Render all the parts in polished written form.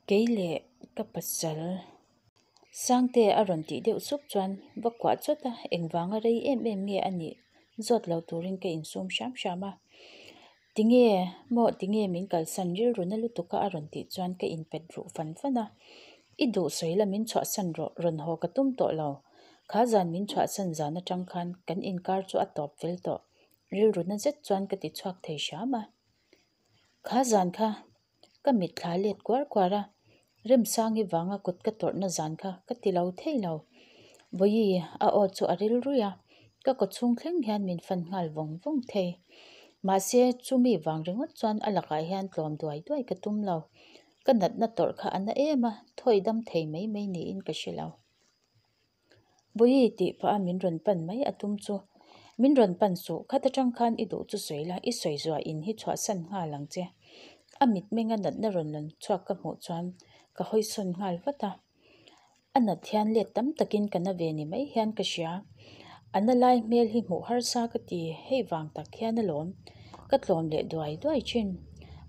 Kei leh ka pasal Sangte a rawn tih deuh sup chuan va kuah chawt a, engvanga rei em em nge a nih zawt lo turin ka insum hram hram a. Tinge maw tinge min kalsan rilru na lutuk a a rawn tih chuan ka inpet ruh fan fan a. I duh sawi la min chhuahsan rawh, rawn haw ka tum tawh lo. Kha zan min chhuahsan zan atang khan kan inkar chu a tawp fel tawh, rilru na zet chuan ka ti chhuak thei hram a. Kha zan kha Ka mitthla let kuar kuar a, Remsangi vanga kut ka tawrhna zan kha ka ti lo thei lo. Vawi a aw chu a ril ruih a, ka kawchhung thleng hian min fan nghal vawng vawng thei. Mahse, chumi vang ringawt chuan a lakah hian tlawm duai duai ka tum lo. Ka natna tawrh kha a na em a, thawi dam thei mai mai niin ka hre lo. Vawi tih pah a min rawn pan mai a tum chu, Min rawn pan suh, khat atang khan i duh chu sawi la, i sawi zuah in hi chhuahsan nghal ang che. A mitmenga natna rawn lan chhuak ka hmuh chuan ka hawisawn nghal vat a. A nat hian let tam takin ka na ve ni mai hian ka hria. A na lai hmel hi hmuh harsa ka ti, hei vang tak hian alawm ka tlawm leh duai duai thin.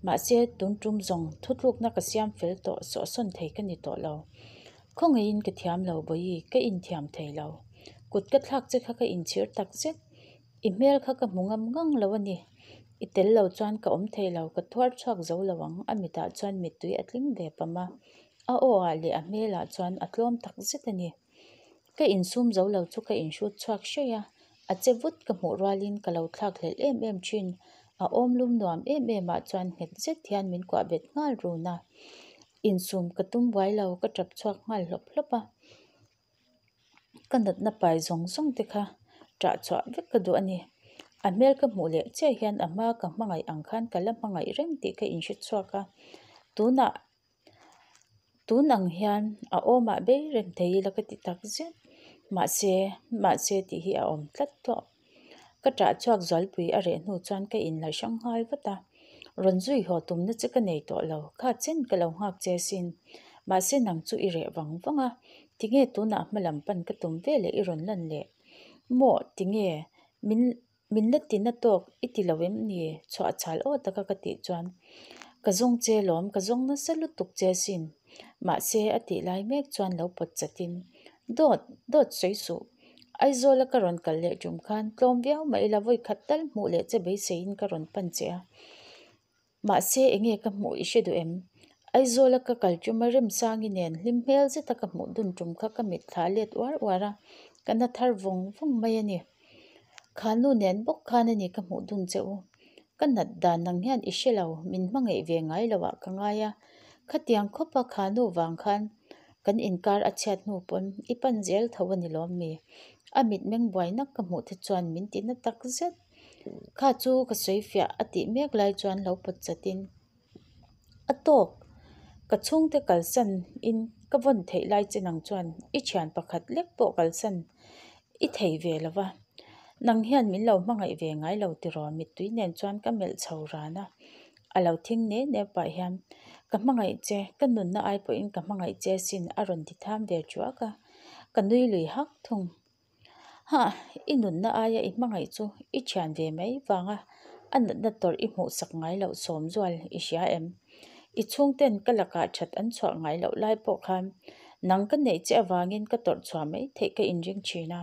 Mahse, tun tum zawng thutlukna ka siam fel tawh sawhsawn thei ka ni tawh lo. Khawngaihin ka thiam lo Bawi, ka inthiam thei lo. Kut ka thlak che kha ka inchhir tak zet. I hmel kha ka hmu ngam ngang lo a ni. I tel lo chuan ka awm thei lo, ka tuar chhuak zo lo ang a mitah chuan mittui a tling ve pam a. A aw ah leh a hmelah chuan a tlawm tak zet a ni. Ka insum zo lo chu ka inhrut chhuak hraih a, a che vut ka hmuh rualin ka lo thlak hlelh em em thin. A awm lum nuam em em ah chuan nghet zet hian min kuah bet nghal run a. Insum ka tum buai lo, ka tap chhuak nghal hlawp hlawp a. Ka natna pai zawng zawng te kha ṭah chhuah vek ka duh a ni. A hmel ka hmuh leh chiah hian a hma ka hmangaih ang khan ka la hmangaih reng tih ka inhre chhuak a. Tunah tun ang hian a awmah bei reng thei ila ka ti tak zet. Mahse, mahse tih hi a awm tlat tawh. Ka ṭah chhuak zualpui a reh hnu chuan ka inla hrang nghal vat a, rawn zui haw tumna che ka nei tawh lo, kha chen ka lo nghak che sin. Mahse nang chu i reh vang vang a, tinge tunah hma lam pan ka tum ve leh i rawn lan leh? Maw tinge min min la tina tawk i ti lo em ni? Chhuah chhal aw taka ka tih chuan ka zawng che lawm, ka zawng nasa lutuk che sin. Mahse a tih lai mek chuan lo pawt chatin dawt dawt sawi suh. Aizawla ka rawn kal leh tum khan tlawm viau mah ila vawi khat tal hmuh leh che beiseiin ka rawn pan che a. Mahse enge ka hmuh i hre duh em? Aizawla ka kal tuma Remsangi nen hlim hmel zeta ka hmuh dun tum kha ka mitthla let uar uar a, ka na thar vawng vawng mai a ni. Kha nu nen bawk khan a ni ka hmuh dun che u. Ka nat dan nang hian i hre lo, min hmangaih ve ngai lo ah ka ngai a. Khatiang khawpa kha nu vang khan kan inkar a chhiat hnu pawn i pan zel tho a ni lawm mi? A mitmeng buai nak ka hmuh te chuan min ti na tak zet. Kha chu ka sawi fiah a tih mek lai chuan lo pawt chatin a tawk. Ka chhungte kalsan in ka vawn theih lai che nang chuan i thian pakhat lek pawh kalsan i thei ve lo va, nang hian min lo hmangaih ve ngai lo tiraw mittui nen chuan ka melh chho ran a, a lo thing ne ne pah hian ka hmangaih che, ka nunna ai pawhin ka hmangaih che sin a rawn ti tham ve thuak a, ka nui lui hak thung. Hah, i nunna aia i hmangaih chu i thian ve mai vanga a natna tawrh i hmuhsak ngai loh sawm zual i hria em? I chhungten ka lakah that an chhuah ngai loh lai pawh khan nang ka neih che avangin ka tawrh chhuah mai theih ka inring thin a.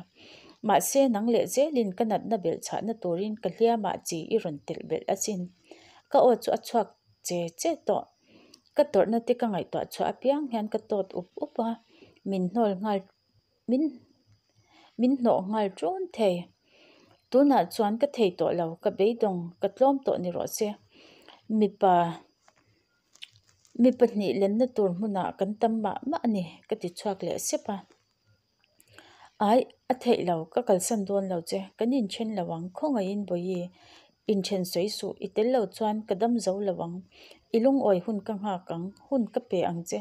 Mahse nang leh zelin ka natna belh chhahna turin ka hliamah chi i rawn telh belh asin. Ka aw chu a chhuak che che tawh. Ka tawrhna te ka ngaihtuah chhuah apiang hian ka tawt up up a, min hnawl nghal min min hnawh nghal ṭun thei. Tunah chuan ka thei tawh lo, ka beidawng, ka tlawm tawh ni rawh se. Mipa mi pahnih lenna tur hmunah kan tam mah mah a ni, ka ti chhuak leh sep a. Ai, a theih lo, ka kalsan dawn lo che, kan inthen lo ang, khawngaihin Bawihi, Inthen sawi suh, i tel lo chuan ka dam zo lo ang. I lungawi hun ka nghak ang, hun ka pe ang che.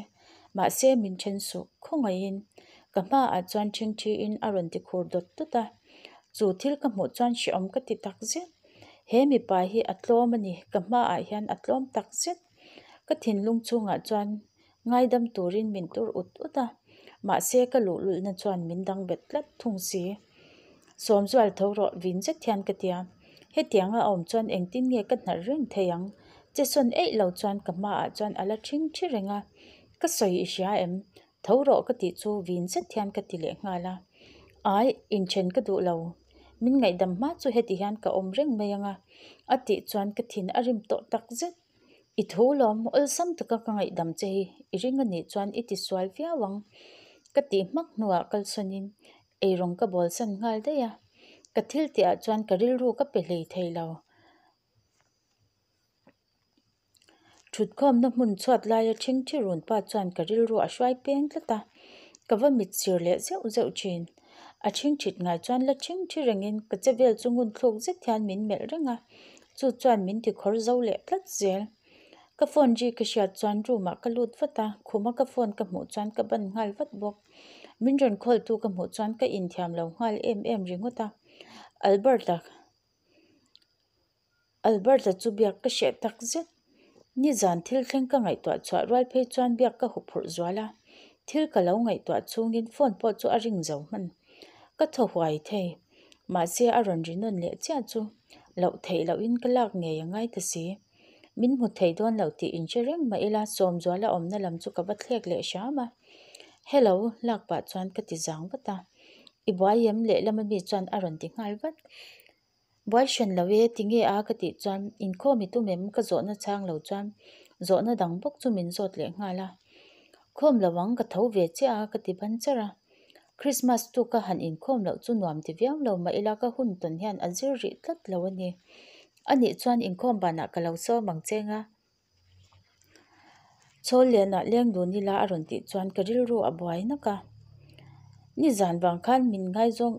Mahse min then suh, khawngaihin. Ka hmaah chuan ṭhingṭhiin a rawn ti khur dawt dawt a. Chu thil ka hmuh chuan hrehawm ka ti tak zet. He mipa hi a tlawm a ni, ka hmaah hian a tlawm tak zet. Ka thinlung chhungah chuan Ngaidam turin min tur ut ut a, mahse ka luhlulhna chuan min dang bet tlat thung si. Sawmzual tho rawh vin zet hian ka tia, hetianga a awm chuan engtin nge ka hnar reng thei ang? Che sawn eih lo chuan ka hmaah chuan a la ṭhing ṭhi reng a. Ka sawi i hria em? Tho rawh ka tih chu vin zet hian ka ti leh nghal a. Ai, inthen ka duh lo. Min ngaihdam hma chu heti hian ka awm reng mai ang a, a tih chuan ka thin a rim tawh tak zet. I tho lawm, awlsam taka ka ngaihdam che hi i ring a nih chuan i tisual viau ang ka tih hmak hnuah kalsawnin eirawng ka bawlsan nghal daih a. Ka thil tihah chuan ka rilru ka pe hlei thei lo. Thutkhawmna hmun chhuat laia ṭhingṭhi run pa chuan ka rilru a hruai peng tlat a, ka va mit sir leh zeuh zeuh ṭhin. A ṭhingṭhit ngai chuan la ṭhingṭhi rengin ka che vel chu ngun thluk zet hian min melh reng a, chu chuan min ti khawr zo leh tlat zel. Ka phone ri ka hriat chuan room ah ka lut vat a, khuma ka phone ka hmuh chuan ka ban nghal vat bawk. Min rawn call tu ka hmuh chuan ka inthiam lo nghal em em ringawt a, Albert-a. Alberta chu biak ka hreh tak zet. Nizan thil thleng ka ngaihtuah chhuah rual phei chuan biak ka huphurh zual a, thil ka lo ngaihtuah chhungin phone pawh chu a ring zo hman. Ka thaw huai thei. Mahse a rawn ri nawn leh chiah chu loh theih lohin ka lak ngei a ngai ta si. Min hmu thei dawn lo tih inhre reng mah ila Sawmzuala awmna lam chu ka va thlek leh hram a. Hello, lak pah chuan ka ti zang vat a. I buai em lehlam ami chuan a rawn ti nghal vat. Buai hran lo e, tinge a ka tih chuan inkhawm i tum em ka zawhna chhang lo chuan zawhna dang bawk chu min zawt leh nghal a. Khawm lo ang ka tho ve chiah a ka ti ban charh a. Christmas tuka han inkhawm loh chu nuam ti viau lo mah ila ka hun tawn hian a zir rih tlat lo a ni. Anih chuan inkhawm banah ka lo sawm ang cheng a. Chhawl lianah leng dun ila a rawn tih chuan ka rilru a buai nak a. Nizan vang khan min ngaizawng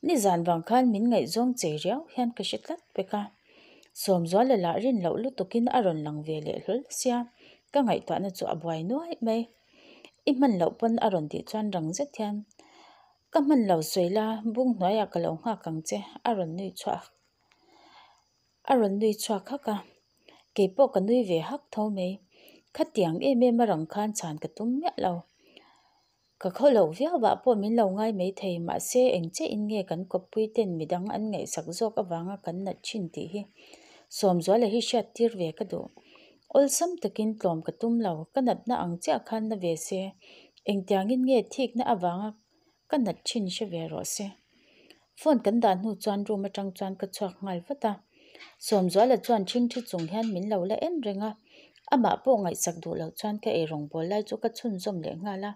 Nizan vang khan min ngaihzawng chei riau hian ka hre tlat pek a. Sawmzuala lah rin loh lutukin a rawn lang ve leh hlawl sia, ka ngaihtuahna chu a buai nuai mai. I hman loh pawn a rawn tih chuan rang zet hian ka hman lo sawi la, bung hnuaiah ka lo nghak ang che a rawn nui chhuak. A rawn nui chhuak hak a, kei pawh ka nui ve hak tho mai. Khatiang em em a rang khan chhan ka tum miah lo. Ka khaw loh viau ah pawh min lo ngai mai thei, mahse eng chiah in nge kan kawppui ten midang an ngaihsak zawk avanga kan nat thin tih hi Sawmzuala hi hriat tir ve ka duh. Awlsam takin tlawm ka tum lo, ka natna ang chiah khan na ve se, engtiangin nge thikna avanga Ka nat thin hre ve rawh se. Phone kan dah hnu chuan room atang chuan ka chhuak nghal vat a. Sawmzuala chuan ṭhingṭhi chung hian min lo la en reng a. Amah pawh ngaihsak duh loh chuan ka eirawng bawl lai chu ka chhunzawm leh nghal a.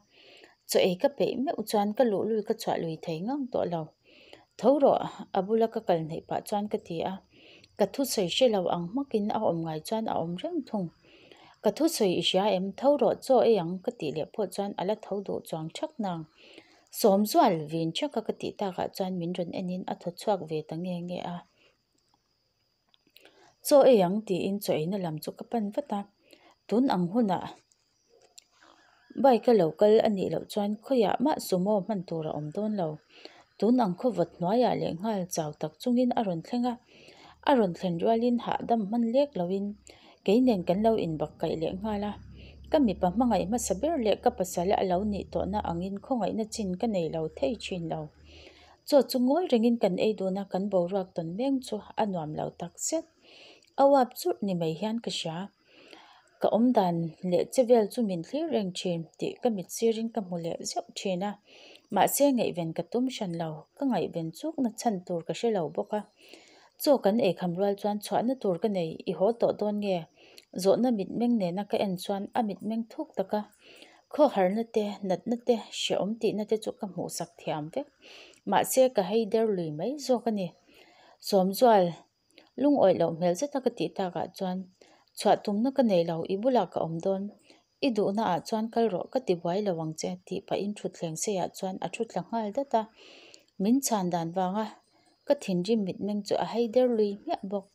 Chaw ei ka peih meuh chuan ka luhlul ka chhuah lui thei ngang tawh lo. Tho rawh, a bula ka kal hnaih pah chuan ka ti a. Ka thusawi hre lo ang hmakin a awm ngai chuan a awm reng thung. Ka thusawi i hria em? Tho rawh chaw ei ang ka tih leh pawh chuan a la tho duh chuang thak nang. Sawmzual vin thaka ka tih takah chuan min rawn enin a thaw chhuak ve ta nge nge a. Chaw ei ang tiin chaw eina lam chu ka pan vat a. Tun ang hunah Bike a lo kal a nih loh chuan khawiah mah sumo hman tur a awm dawn lo. Tun ang khawvawt hnuaiah leh nghal chau tak chungin a rawn thleng a, a rawn thlen rualin hahdam hman lek loin kei nen kan lo inbak kaih leh nghal a. Ka mipa hmangaih hmasa ber leh ka pasal a lo nih tawhna angin khawngaihna chin ka nei lo thei thin lo. Chaw chu ngawi rengin kan ei dun a, kan boruak tawn meng chu a nuam lo tak zet. A uap churh ni mai hian ka hria. Ka awm dan leh che vel chu min thlir reng thin tih ka mit sirin ka hmu leh zeuh thin a, mahse ngaihven ka tum hran lo, ka ngaihven chukna chhan tur ka hre lo bawk a. Chaw kan eikham rual chuan chhuahna tur ka nei i haw tawh dawn nge? Zawhna mitmeng nena ka en chuan a mitmeng thuk tak a, khawharna te, natna te, hrehawm tihna te chu ka hmuhsak thiam vek, mahse ka hei der lui mai zawk a ni. Sawmzual. Lungawih loh hmel zeta ka tih takah chuan chhuah tumna ka nei lo, i bulah ka awm dawn. I duhna ah chuan kal rawh, ka ti buai lo ang che tih pahin thutthleng seiah chuan a thu tla nghal dat a. Min chhan dan vanga ka thinrim mitmeng chu a hei der lui hmiah bawk.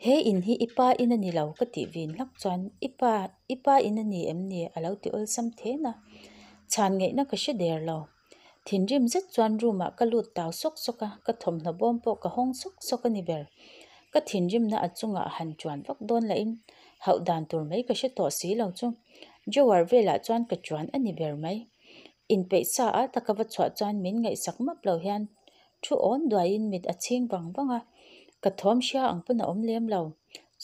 He in hi i pa in a ni lo ka tih vin hlak chuan i pa i pa in a ni em ni a lo ti awlsam then a. Chhan ngaihna ka hre der lo. Thinrim zet chuan room ah ka lut tau sawk sawk a, ka thawmhnaw bawm pawh ka hawng sawk sawk a ni ber. Ka thinrimna a chungah han chuan vak dawn lahin hauh dan tur mai ka hre tawh si lo chu drawer velah chuan ka chuan a ni ber mai. Inpeih sa a taka va chhuah chuan min ngaihsak map lo hian thu awn duaiin mit a chhing vang vang a, ka thawm hria ang pawn a awm lem lo.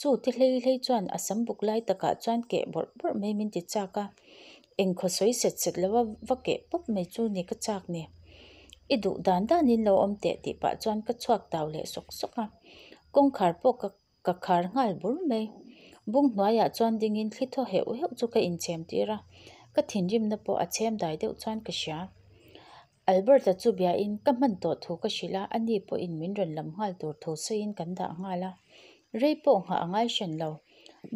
Chu ti hlei hlei chuan a sam buk lai takah chuan keh bawrh bawrh mai min ti chak a, engkhaw sawi set set lova va keh pawp mai chu ni ka chak ni. I duh dan danin lo awm teh tih pah chuan ka chhuak tau leh sawk sawk a, kawngkhar pawh ka ka khar nghal bur mai. Bung hnuaiah chuan dingin thli thaw heuh heuh chu ka inchhem tir a, ka thinrimna pawh a chhem dai deuh chuan ka hria. Alberta chu biain ka hman tawh thu ka hrilh a, ani pawhin min rawn lam nghal tur thu sawiin kan dah nghal a. Rei pawh nghah a ngai hran lo.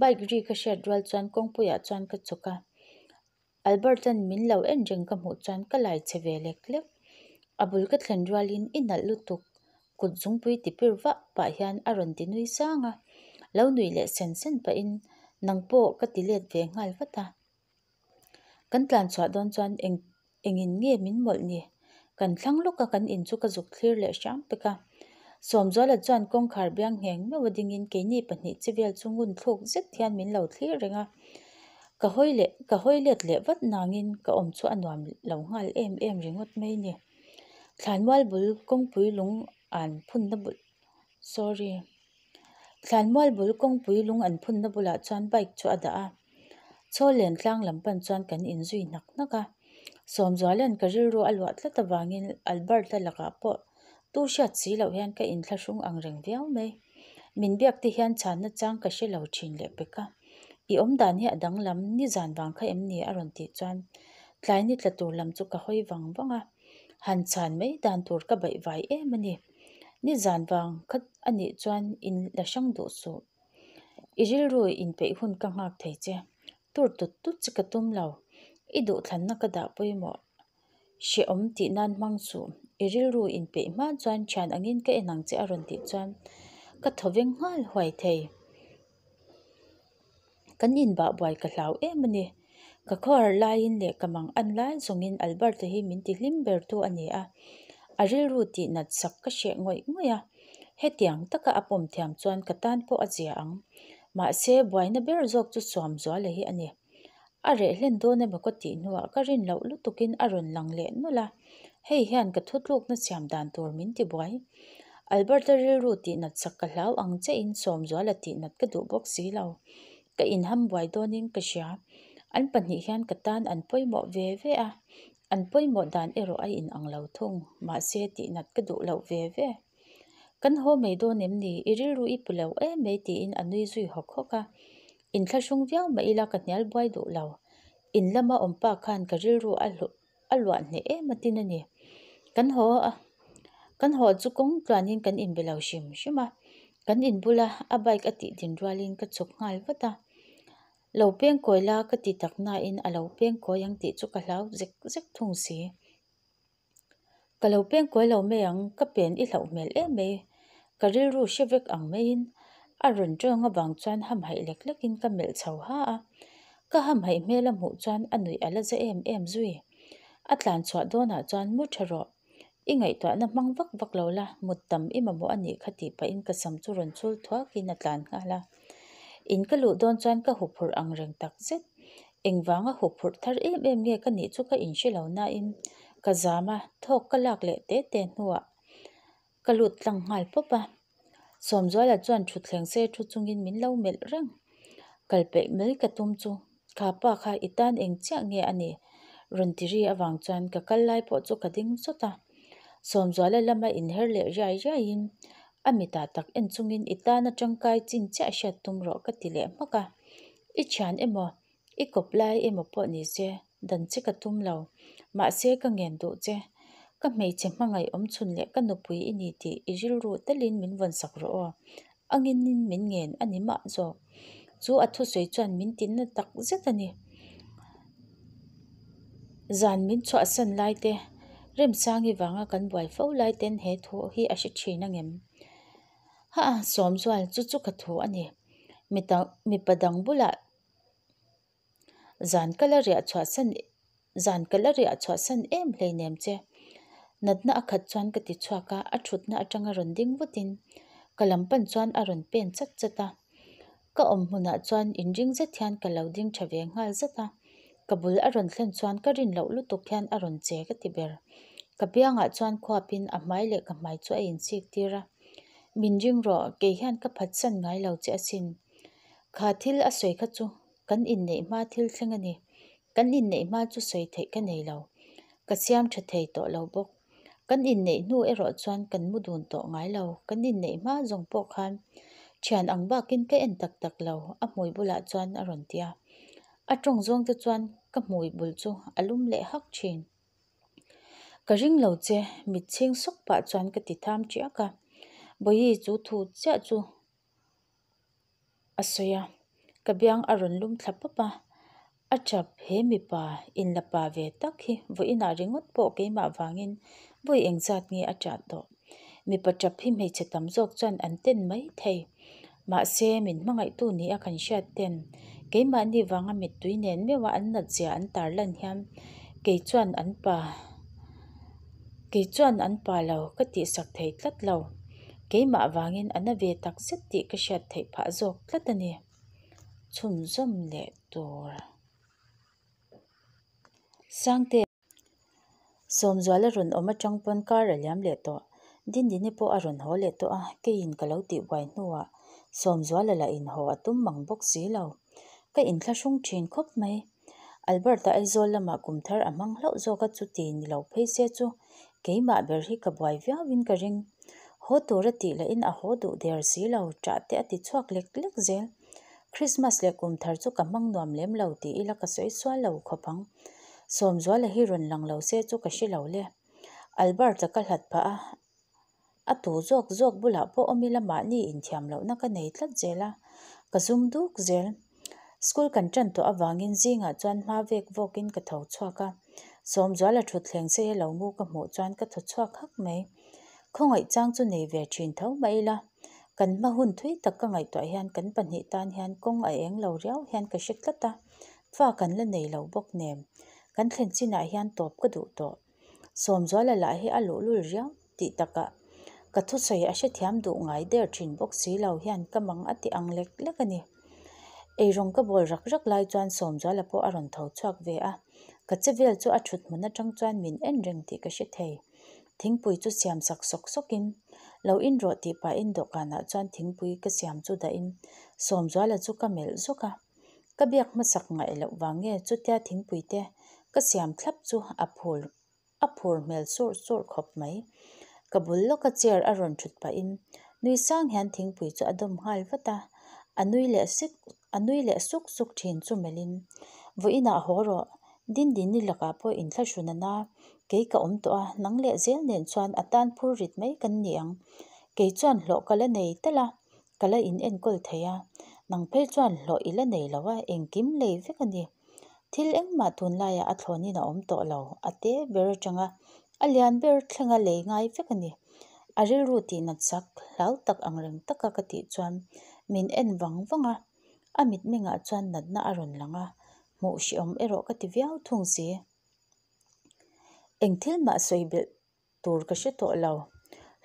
Bike ri ka hriat rual chuan kawngpuiah chuan ka chhuk a. Alberta'n min lo en reng ka hmuh chuan ka lai che ve lek lek. A bul ka thlen rualin i nalh lutuk kut zungpui ti pir vah pah hian a rawn ti nui sang a. Lo nui leh sen sen pahin nang pawh ka ti let ve nghal vat a. Kan tlan chhuah dawn chuan eng engin nge min mawlh ni? Kan thlang lawk a kan in chu ka zuk thlir leh hram pek a. Sawmzuala chuan kawngkhar biang ngheng meuh a dingin keini pahnih che vel chu ngun thluk zet hian min lo thlir reng a. Ka hawi leh ka hawi let leh vat nangin ka awm chu a nuam lo nghal em em ringawt mai ni. Thlanmual bul kawngpui lung an phunna bul sorry Thlanmual bul kawngpui lung an phunna bulah chuan bike chu a dah a. Chaw len tlang lam pan chuan kan inzui hnak hnak a. Sawmzuala'n ka rilru a luah tlat avangin Albert-a lakah pawh tu hriat si loh hian ka inthlahrung ang reng viau mai. Min biak te hian chhanna chang ka hre lo thin leh pek a. I awm dan hi a danglam nizan vang kha em ni a rawn tih chuan tlai ni tla tur lam chu ka hawi vang vang a. Han chhan mai dan tur ka baih vai em a ni. Nizan vang kha a nih chuan in la hrang duh suh. I rilru inpeih hun ka nghak thei che. Tur tut tut che ka tum lo. I duhthlanna ka dah pawimawh. Hrehawm tih nan hmang suh. I rilru inpeih hma chuan thian angin ka en ang che a rawn tih chuan ka thaw veng nghal huai thei. Kan inbah buai ka hlau em a ni. Ka khawhar laiin leh ka mang an lai zawngin Alberta hi min ti hlim ber tu a ni a. A rilru tih nat sak ka hreh ngawih ngawih a. Hetiang taka a pawm thiam chuan ka tan pawh a zia ang. Mahse, buaina ber zawk chu Suamzuala hi a ni. A reh hlen dawn emaw ka tih hnuah ka rin loh lutukin a rawn lang leh nawlh a. Hei hian ka thutlukna siam dan tur min ti buai. Alberta rilru tihnat sak ka hlau ang che in Sawmzuala tihnat ka duh bawk si lo. Ka inham buai dawnin ka hria. An pahnih hian ka tan an pawimawh ve ve a, an pawimawh dan erawh a inang lo thung. Mahse tihnat ka duh loh ve ve. Kan haw mai dawn em ni? I rilru i pu lo em mai tiin a nui zui hawk hawk a. Inthlahrung viau mah ila ka hnial buai duh lo. In lama awm pa khan ka rilru a hluh a luah hneh em a tin a ni. Kan haw a, kan haw chu kawng tluanin kan inbe lo hrim hrim a. Kan inbula a bike a tih din rualin ka chhuk nghal vat a. Lo peng kawi la ka ti tak nain a lo peng kawi ang tih chu ka hlau zek zek thung si. Ka lo peng kawi lo mai ang, ka pen i hlauh hmel em mai. Ka rilru hre vek ang maiin a rawn tawng avang chuan hamhaih lek lekin ka melh chho ha a. Ka hamhaih hmel a hmuh chuan a nuih a la za em em zui. A tlan chhuah dawnah chuan mu tha rawh. I ngaihtuahna hmang vak vak lo la, mut tam i mamawh a nih kha tih pahin ka sam chu rawn chul thuakin a tlan nghal a. In ka luh dawn chuan ka huphurh ang reng tak zet. Engvanga huphurh thar em em nge ka nih chu ka inhre lo nain ka zam a, thawk ka lak leh te te hnuah ka lut tlang nghal pawp a. Sawmzuala chuan thutthleng se thu chungin min lo melh reng. Kal peih mai ka tum chu kha pa kha i tan eng chiah nge a nih? Rawn ti ri avang chuan ka kal lai pawh chu ka ding chawt a. Sawmzuala lama inher leh riai riaiin a mitah tak en chungin i tana tangkai chin chiah hriat tum rawh ka ti leh hmak a. I thian emaw, i kawp lai emaw pawh ni se, dan che ka tum lo. Mahse ka ngen duh che. Ka hmeichhe hmangaih awm chhun leh ka nupui i ni tih i rilru telin min vawn sak rawh aw. A nginin min ngen a ni mah zawk. Chu a thusawi chuan min tinna tak zet a ni. Zan min chhuahsan lai te, Remsangi vanga kan buai fo lai ten he thu hi a hre thin angem? Ha, Sawmzual, chu chu ka thu a ni. Mipa dang bulah zan ka la riah chhuahsan zan ka la riah chhuahsan em hleinem che. Natna a khat chuan ka ti chhuak a, a thutna atanga rawn ding vutin ka lam pan chuan a rawn pen chat chat a. Ka awm hmunah chuan inring zet hian ka lo ding tha ve nghal zat a. Ka bul a rawn thlen chuan ka rin loh lutuk hian a rawn che ka ti ber. Ka biangah chuan khuapin a hmai leh ka hmai chu a insik tir a. Min ring rawh, kei hian ka phatsan ngai lo che asin. Kha thil a sawi kha chu kan inneih hma thil thleng a ni. Kan inneih hma chu sawi theih ka nei lo. Ka siam tha thei tawh lo bawk. Kan inneih hnu erawh chuan kan mu dun tawh ngai lo. Kan inneih hma zawng pawh khan thian ang bakin ka en tak tak lo, a hmui bulah chuan a rawn ti a. A tawng zawng te chuan ka hmui bul chu a lum leh hak thin. Ka ring lo che, mit chhing sawk pah chuan ka ti tham tiak a. Bawihi chu thu chiah chu a sawi a, ka biang a rawn lum thla pawp a. A tap he mipa inla pa ve tak hi vawiinah ringawt pawh keimah vangin vawi engzat nge a ṭah tawh. Mipa tap hi hmeichhe tam zawk chuan an ten mai thei. Mahse, min hmangaihtu ni a kan hriat ten keimahni vanga mittui nen meuha an nat zia an tarlan hian kei chuan an pa kei chuan an pa lo ka tihsak thei tlat lo. Keimah vangin a na ve tak zet tih ka hriat theih phah zawk tlat a ni. Chhunzawm leh tur. Sangte. Sawmzuala rawn awm atang pawn kar a liam leh tawh. Dindini pawh a rawn haw leh tawh a, keiin ka lo tih buai hnuah Sawmzuala lah inhaw a tum mang bawk si lo. Ka inthlahrung thin khawp mai. Alberta Aizawl lamah kum thar a hmang hlauh zawk a chuti ni lo phei se chu keimah ber hi ka buai viauin ka ring. Haw tur a tih lahin a haw duh der si lo, ṭah te a ti chhuak lek lek zel. Christmas leh kum thar chu ka hmang nuam lem lo tih ila ka sawi sual lo khawp ang. Sawmzuala hi rawn lang lo se chu ka hre lo le. Albert-a ka hlat phah a, a tu zawk zawk bulah pawh awm ila mahni inthiam lohna ka nei tlat zel a, ka zum duk zel. School kan tan tawh avangin zingah chuan hma vek vawkin ka tho chhuak a, Sawmzuala thutthleng seia lo mu ka hmuh chuan ka thaw chhuak hak mai. Khawngaih chang chu nei ve thin tho mah ila, kan hma hun thui tak ka ngaihtuah hian kan pahnih tan hian kawng a eng lo riau hian ka hre tlat a, fa kan la nei lo bawk nen. Kan thlen chinah hian tawp ka duh tawh. Sawmzuala lah hi a luhlul riau tih takah ka thusawi a hrethiam duh ngai der thin bawk si lo hian ka mang a ti ang lek lek a ni. Eirawng ka bawl rak rak lai chuan Sawmzuala pawh a rawn tho chhuak ve a, ka che vel chu a thut hmun atang chuan min en reng tih ka hre thei. Thingpui chu siam sak sawk sawkin lo in rawh tih pahin dawhkanah chuan thingpui ka siam chu dahin Sawmzuala chu ka melh zawk a. Ka biak hmasak ngaih loh vang nge chutia thingpui te ka siam thlap chu a phur a phur hmel surh surh khawp mai. Ka bul lawka chair a rawn thut pahin nui sang hian thingpui chu a dawm nghal vat a, a nui leh sik a nui leh suk suk thin chu melhin vawiinah haw rawh Dindini lakah pawh inthlahrun a na, kei ka awm tawh a, nang leh zel nen chuan a tan phur rit mai kan ni ang. Kei chuan hlawh ka la nei tal a, ka la in enkawl thei a, nang phei chuan hlawh i la nei lo a, engkim lei vek a ni. Thil engmah tunlaiah a thlawnin a awm tawh lo, a te ber atanga a lian ber thlenga lei ngai vek a ni. A rilru tihnat sak hlau tak ang reng taka ka tih chuan min en vang vang a, a mitmengah chuan natna a rawn lang a, hmuh hrehawm erawh ka ti viau thung si. Eng thil mah sawi belh tur ka hre tawh lo.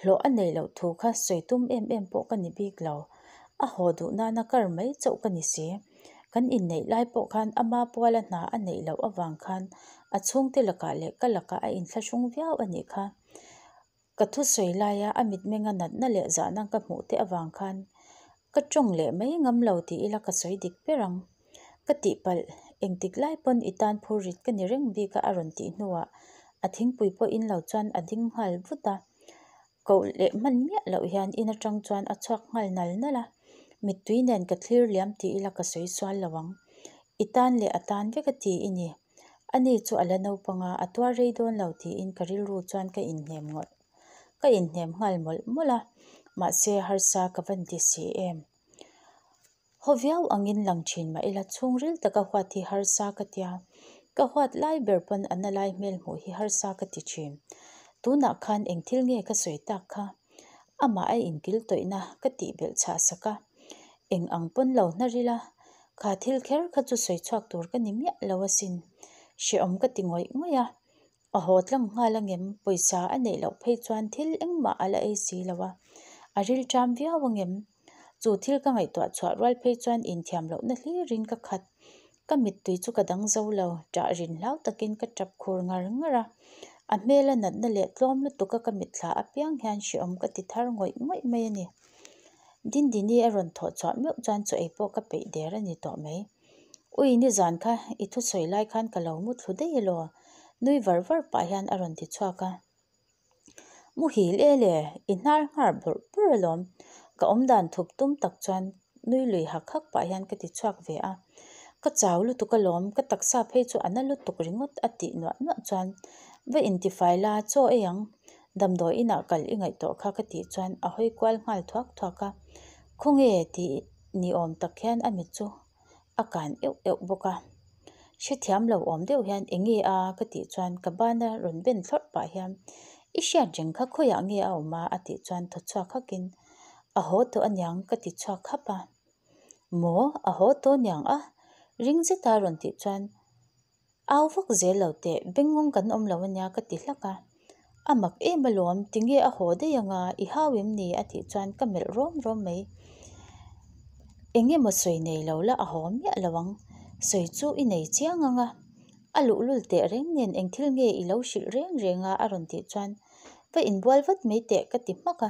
Hlawh a neih loh thu kha sawi tum em em pawh ka ni bik lo. A haw duh nana kar mai chauh ka ni si. Kan inneih lai pawh khan ama puala hna a neih loh avang khan a chhungte lakah leh ka lakah a inthlahrung viau a nih kha. Ka thusawi laia a mitmenga natna leh zahna ka hmuh te avang khan ka tawng leh mai ngam lo tih ila ka sawi dik ber ang. Ka tihpalh, engtik lai pawn i tan phur rit ka ni reng bik a a rawn tih hnuah a thingpui pawh in lo chuan a ding nghal vut a. Koh leh hman miah loh hian in atang chuan a chhuak nghal nal nal a, mittui nen ka thlir liam tih ila ka sawi sual lo ang. I tan leh a tan vek a ti i ni. Ani chu a la naupang a, a tuar rei dawn lo tiin ka rilru chuan ka inhnem ngawt ka inhnem nghal mawlh mawlh a, mahse harsa ka van ti si em. Haw viau angin lang thin mah ila chhungril taka huat hi harsa ka tia, ka huat lai ber pawn a na lai hmel hmuh hi harsa ka ti thin. Tunah khan eng thil nge ka sawi tak kha? Amah a inkil tawihna ka tih belh chhah sak a, eng ang pawn lo hnar ila, kha thil kher kha chu sawi chhuak tur ka ni miah lo asin. Hrehawm ka ti ngawih ngawih a, A haw tlang nghal angem? Pawisa a neih loh phei chuan thil engmah a la ei si lo a, a rilṭam viau angem? Chu thil ka ngaihtuah chhuah rual phei chuan inthiam lohna hlirin ka khat. Ka mittui chu ka dang zo lo, ṭah rin hlau takin ka ṭap khur ngar ngar a. A hmela natna leh tlawm lutuka ka mitthla apiang hian hrehawm ka ti thar ngawih ngawih mai a ni. Dindini a rawn thawh chhuah meuh chuan chaw ei pawh ka peih der a ni tawh mai. Ui nizan kha i thusawi lai khan ka lo mu thlu daih elaw? Nui var var pah hian a rawn ti chhuak a. Muhil e le, i hnar nghar bawrh bawrh alawm. Ka awmdan thup tum tak chuan nui lui hak hak pah hian ka ti chhuak ve a. Ka chau lutuk alawm, ka taksa phei chu a na lutuk ringawt a tih nuah nuah chuan va intifai la chaw ei ang, damdawi inah kal i ngaih tawh kha ka tih chuan a hawi kual nghal thuak thuak a. Khawnge tih ni awm tak hian a mit chu a kan euh euh bawk a. Hrethiam lo awm deuh hian enge a ka tih chuan ka bana rawn ben thlawrh pah hian i hriat reng kha khawiah nge a awm a a tih chuan thaw chhuak hakin a haw tawh aniang ka ti chhuak hap a. Maw a haw tawh aniang a ring zeta rawn tih chuan Au vak zel lo teh, bengngawng kan awm lo ania ka ti hlak a. A mak em alawm, tinge a haw daih anga, i hau em ni? a tih chuan ka melh rawm rawm mai. Eng emaw sawi nei lo la a haw miah lo ang, sawi chu i nei chiang ang a. A luhlul teh reng nen eng thil nge i lo hrilh reng reng a a rawn tih chuan va inbual vat mai teh ka ti hmak a.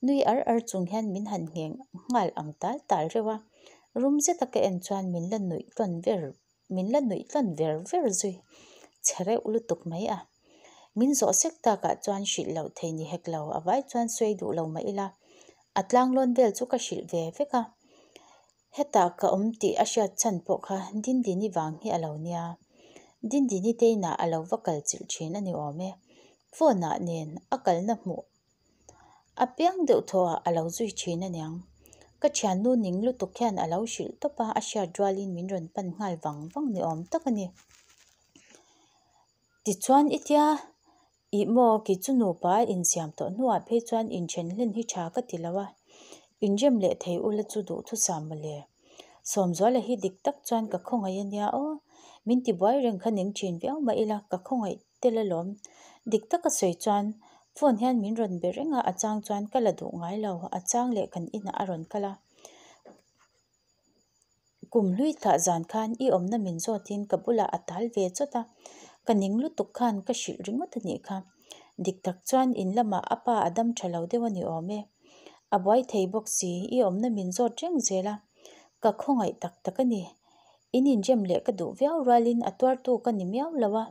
Nui ar ar chung hian min han ngheng nghal ang tal tal reuh a, rum zeta ka en chuan min la nuih tlawn ber Min la nuih tlawn ver ver zui che reuh lutuk mai a. Min zawh sek takah chuan hrilh loh thei ni hek lo, a vai chuan sawi duh lo mah ila a tlanglawn vel chu ka hrilh ve vek a. Hetah ka awm tih a hriat chhan pawh kha Dindini vang hi a lo nia. Dindini te inah a lo va kal chilh thin a ni awm e. Phone ah nen a kalna hmuh A piang deuh thaw ah a lo zui thin aniang. Ka thiannu ning lutuk hian a lo hrilh tawp a, a hriat rualin min rawn pan nghal vang vang ni awm tak a ni. Tichuan i tia ih maw kei chu nupa a insiam tawh hnuah phei chuan inthen hlen hi tha ka ti lo a, inrem leh thei ula chu duhthusam mawle. Sawmzuala hi dik tak chuan ka khawngaih ania aw, min tibuai reng kha ning thin viau mah ila ka khawngaih tel alawm. Dik taka sawi chuan phone hian min rawn be reng a, a chang chuan ka la duh ngai lo, a chang leh kan inah a rawn kal a. Kum hlui thlah zan khan i awmna min zawtin ka bulah a tal ve chawt a, ka ning lutuk khan ka hrilh ringawt a nih kha. Dik tak chuan in lamah a pa a dam tha lo deuh a ni awm e. A buai thei bawk si, i awmna min zawt reng zel a, ka khawngaih tak tak a ni. In inrem leh ka duh viau rualin a tuartu ka ni miau lo a,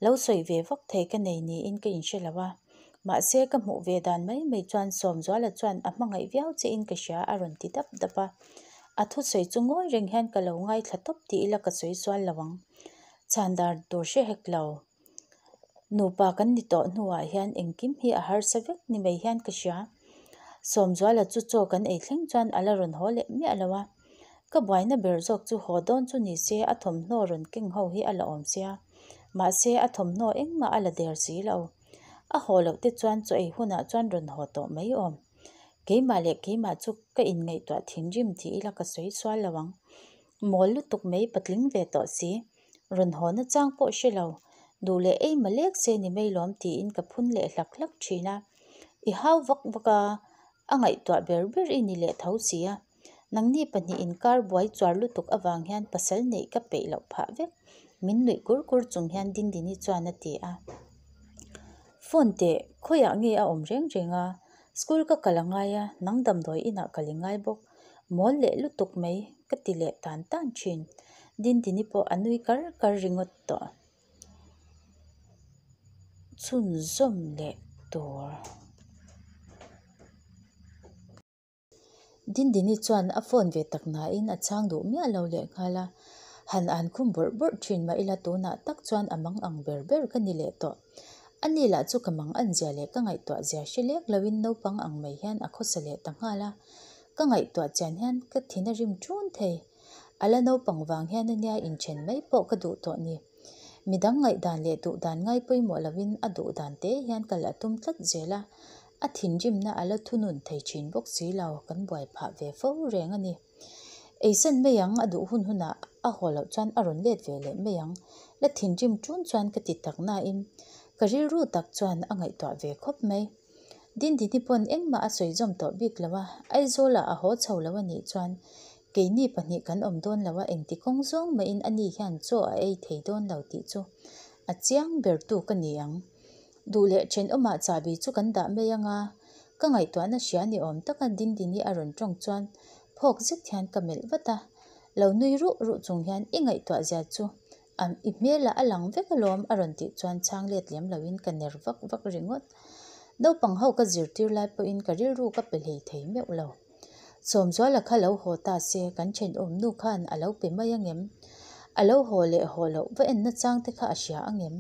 lo sawi ve vak thei ka nei niin ka inhre lo a. Mahse ka hmuh ve dan mai mai chuan Sawmzuala chuan a hmangaih viau che in ka hria a rawn ti dap dap a. A thusawi chu ngawi reng hian ka lo ngaithla tawp tih ila ka sawi sual lo ang. Chhandar tur hre hek lo. Nupa kan ni tawh hnuah hian engkim hi a harsa vek ni mai hian ka hria. Sawmzuala chu chaw kan ei thleng chuan a la rawn haw leh miah lo a. Ka buaina ber zawk chu haw dawn chu ni se a thawmhnaw rawn keng ho hi a la awm sia. Mahse a thawmhnaw engmah a la der si lo. A haw loh te chuan chaw ei hunah chuan rawn haw tawh mai awm. Keimah leh keimah chu ka inngaihtuah thinrim tih ila ka sawi sual lo ang. Mawl lutuk mai patling ve tawh si. Rawn haw na chang pawh hre lo. Duh leh ei ma lek se ni mai lawm tiin ka phun leh hlak hlak thin a. I hau vak vak a, a ngaihtuah ber ber i ni leh tho si a. Nangni pahnih inkar buai chuar lutuk avang hian pasal neih ka peih loh phah vek. Min nuih kur kur chung hian Dindini chuan a ti a. Phone teh, khawiah nge a awm reng reng a? School ka kal a ngai a, nang damdawi inah kal i ngai bawk. Mawl leh lutuk mai, ka ti leh tan tan thin. Dindini pawh a nui kar kar ringawt tawh. Chhunzawm leh tur. Dindini chuan a phone ve tak nain a chhang duh miah lo leh nghal a, han an khum bawrh bawrh thin mah ila tunah tak chuan a mang ang ber ber ka ni leh tawh. Ani lah chu ka mang an zia leh ka ngaihtuah zia hre lek loin naupang ang mai hian a khawsa leh ta nghal a, ka ngaihtuah chian hian ka thin a rim ṭun thei. A la naupang vang hian ania inthen mai pawh ka duh tawh ni. Midang ngaihdan leh duhdan ngai pawimawh loin a duhdan te hian kal a tum tlat zel a, A thinrimna a la thunun thei thin bawk si lo, kan buai phah ve fo reng a ni. Eisan mai ang, a duh hun hunah a haw loh chuan a rawn let ve leh mai ang. La thinrim ṭun chuan ka ti tak nain ka rilru tak chuan a ngaihtuah ve khawp mai. Dindini pawn engmah a sawi zawm tawh bik lo a, Aizawlah a haw chho lo a nih chuan keini pahnih kan awm dawn lo a, engti kawng zawng mahin ani hian chaw a ei thei dawn lo tih chu a chiang bertu ka ni ang. Duh leh thenawmah chahbi chu kan dah mai ang a, Ka ngaihtuahna hria ni awm taka Dindini a rawn tawng chuan phawk zet hian ka melh vat a. Lo nui ruh ruh chung hian i ngaihtuah zia chu a i hmelah a lang vek alawm a rawn tih chuan chhang let lem loin ka ner vak vak ringawt. Naupang ho ka zirtir lai pawhin ka rilru ka pe hlei thei meuh lo. Sawmzuala kha lo haw ta se kan thenawm nu khan a lo pe mai angem? A lo haw leh haw loh va en nachang te kha a hria angem?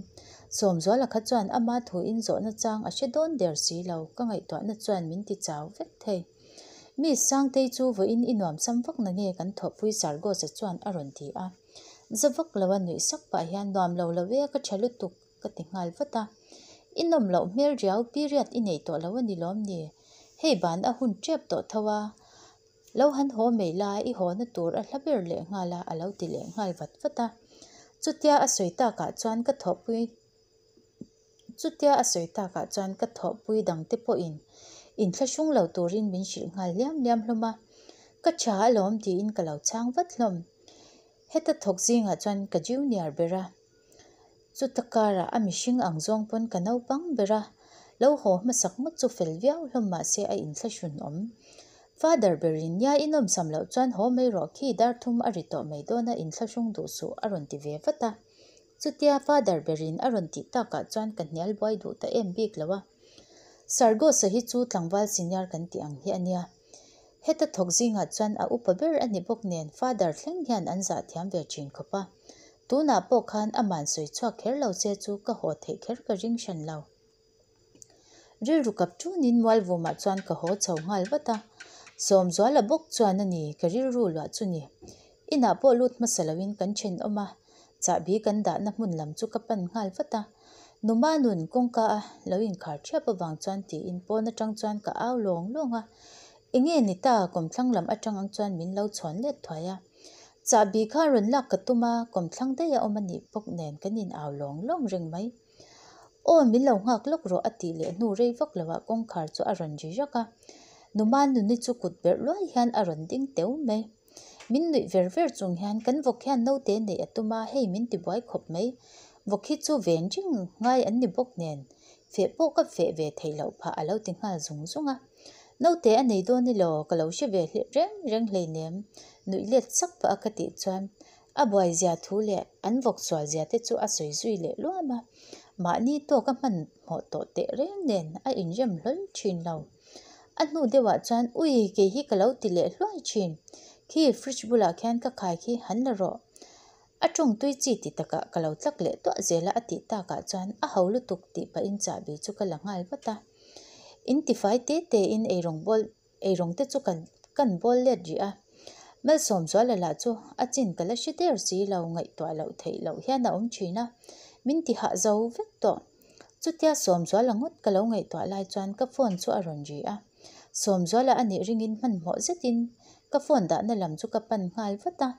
Sawmzuala kha chuan ama thuin zawhna chang a hre dawn der si lo, ka ngaihtuahna chuan min ti chau vek thei. Miss Sangtei chu vawiin i nuamsam vak na nge kan thawhpui Sargos-a chuan a rawn ti a. Za vak lo a nuih sak pah hian nuam lo lo e ka tha lutuk ka ti nghal vat a. I nawm loh hmel riau period i nei tawh lo a ni lawm ni? Hei ban a hun tep tawh tho a, lo han haw mai la i hawna tur a hla ber leh nghal a a lo ti leh nghal vat vat a. Chutia a sawi takah chuan ka thawhpui Chutia a sawi takah chuan ka thawhpui dangte pawhin inthlahrung lo turin min hrilh nghal liam liam hlawm a. Ka tha alawm tiin ka lo chhang vat hlawm. Heta thawk zingah chuan ka junior ber a. Chuta karah a mihring ang zawng pawn ka naupang ber a, lo haw hmasak ngawt chu fel viau hlawm mah se a inthlahrun awm. Father berin nia i nawmsam loh chuan haw mai rawh khi dar thum a ri tawh mai dawn a inthlahrung duh suh a rawn ti ve vat a. Chutia Father berin a rawn tih takah chuan ka hnial buai duh ta em bik lo a. Sargosa hi chu tlangval senior kan tih ang hi a nia. Heta thawk zingah chuan a upa ber a ni bawk nen Father thleng hian an zah thiam ve thin khawp a. Tunah pawh khan aman sawi chhuak kher lo che chu ka haw theih kher ka ring hran lo. Rilru kap ṭunin Mualvumah chuan ka haw chho nghal vat a. Sawmzuala bawk chuan a ni, ka rilru luah chu ni. Inah pawh lut hmasa loin kan ṭhenawm a, chahbi kan dahna hmun lam chu ka pan nghal vat a. Numa nun kawngka a lo inkhar ṭhiap avang chuan tiin pawn aṭang chuan ka au lawng lawng a. Enge ni ta kawmthlang lam aṭang ang chuan min lo chhawn let thuai a. Chahbi kha rawn lak ka tum a, kawmthlang daih a awm a nih bawk nen kan in au lawng lawng reng mai. Aw min lo nghak lawk rawh a tih leh hnu rei vak lo ah kawngkhar chu a rawn ri rak a. Numa nuni chu kut berh luai hian a rawn ding teu mai. Min nuih ver ver chung hian kan vawk hian naute neih a tum a, hei min ti buai khawp mai. Vawk hi chu ven ring ngai an ni bawk nen feh pawh ka feh ve theih loh phah a lo ti nghal zung zung a. Naute a nei dawn elaw ka lo hre ve reng reng hleinem nuih let sak pah a ka tih chuan a buai zia thu leh an vawk sual zia te chu a sawi zui leh luam a, mahni tawk a hmanhmawh tawh teh reng nen a inrem hlawl thin lo. A hnu deuhah chuan ui kei hi ka lo ti leh hluai thin, khi fridge bulah khian ka khai khi han la rawh. A tawng tui chi ti takah ka lo tlak leh tuah zel a a tih takah chuan a ho lutuk tih pahin chahbi chu ka la nghal vat a. In tifai te tein eirawng bawl eirawng te chu kan kan bawl let rih a. Malsawmzuala lah chu a chin ka la hre der si lo ngaihtuah loh theih loh hian a awm thin a, min ti hah zo vek tawh. Chutia Sawmzuala ngawt ka lo ngaihtuah lai chuan ka phone chu a rawn ri a. Sawmzuala a nih ringin hmanhmawh zetin ka phone dahna lam chu ka pan nghal vat a.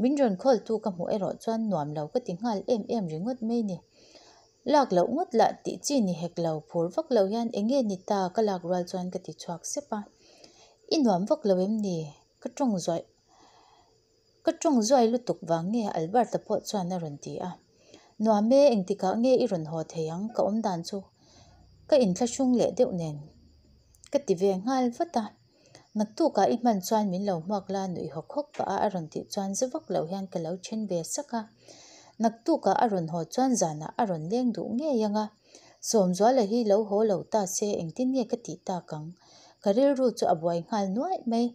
Min rawn call tu ka hmuh erawh chuan nuam lo ka ti nghal em em ringawt mai ni. Lak loh ngawt lah tih chi ni hek lo, phur vak lo hian eng nge ni ta ka lak rual chuan ka ti chhuak sep a. I nuam vak lo em ni? Ka tawng zuaih Ka tawng zuai lutuk vang nge Alberta pawh chuan a rawn ti a. Nuam e, engtikah nge i rawn haw thei ang ka awm dan chu ka inthlahrung leh deuh nen ka ti ve nghal vat a. Naktukah i hman chuan min lo hmuak la nuih hawk hawk pah a a rawn tih chuan za vak lo hian ka lo then ve sak a. Naktukah a rawn haw chuan zanah a rawn leng duh ngei ang a. Sawmzuala hi lo haw lo ta se engtin nge ka tih tak ang? Ka rilru chu a buai nghal nuaih mai.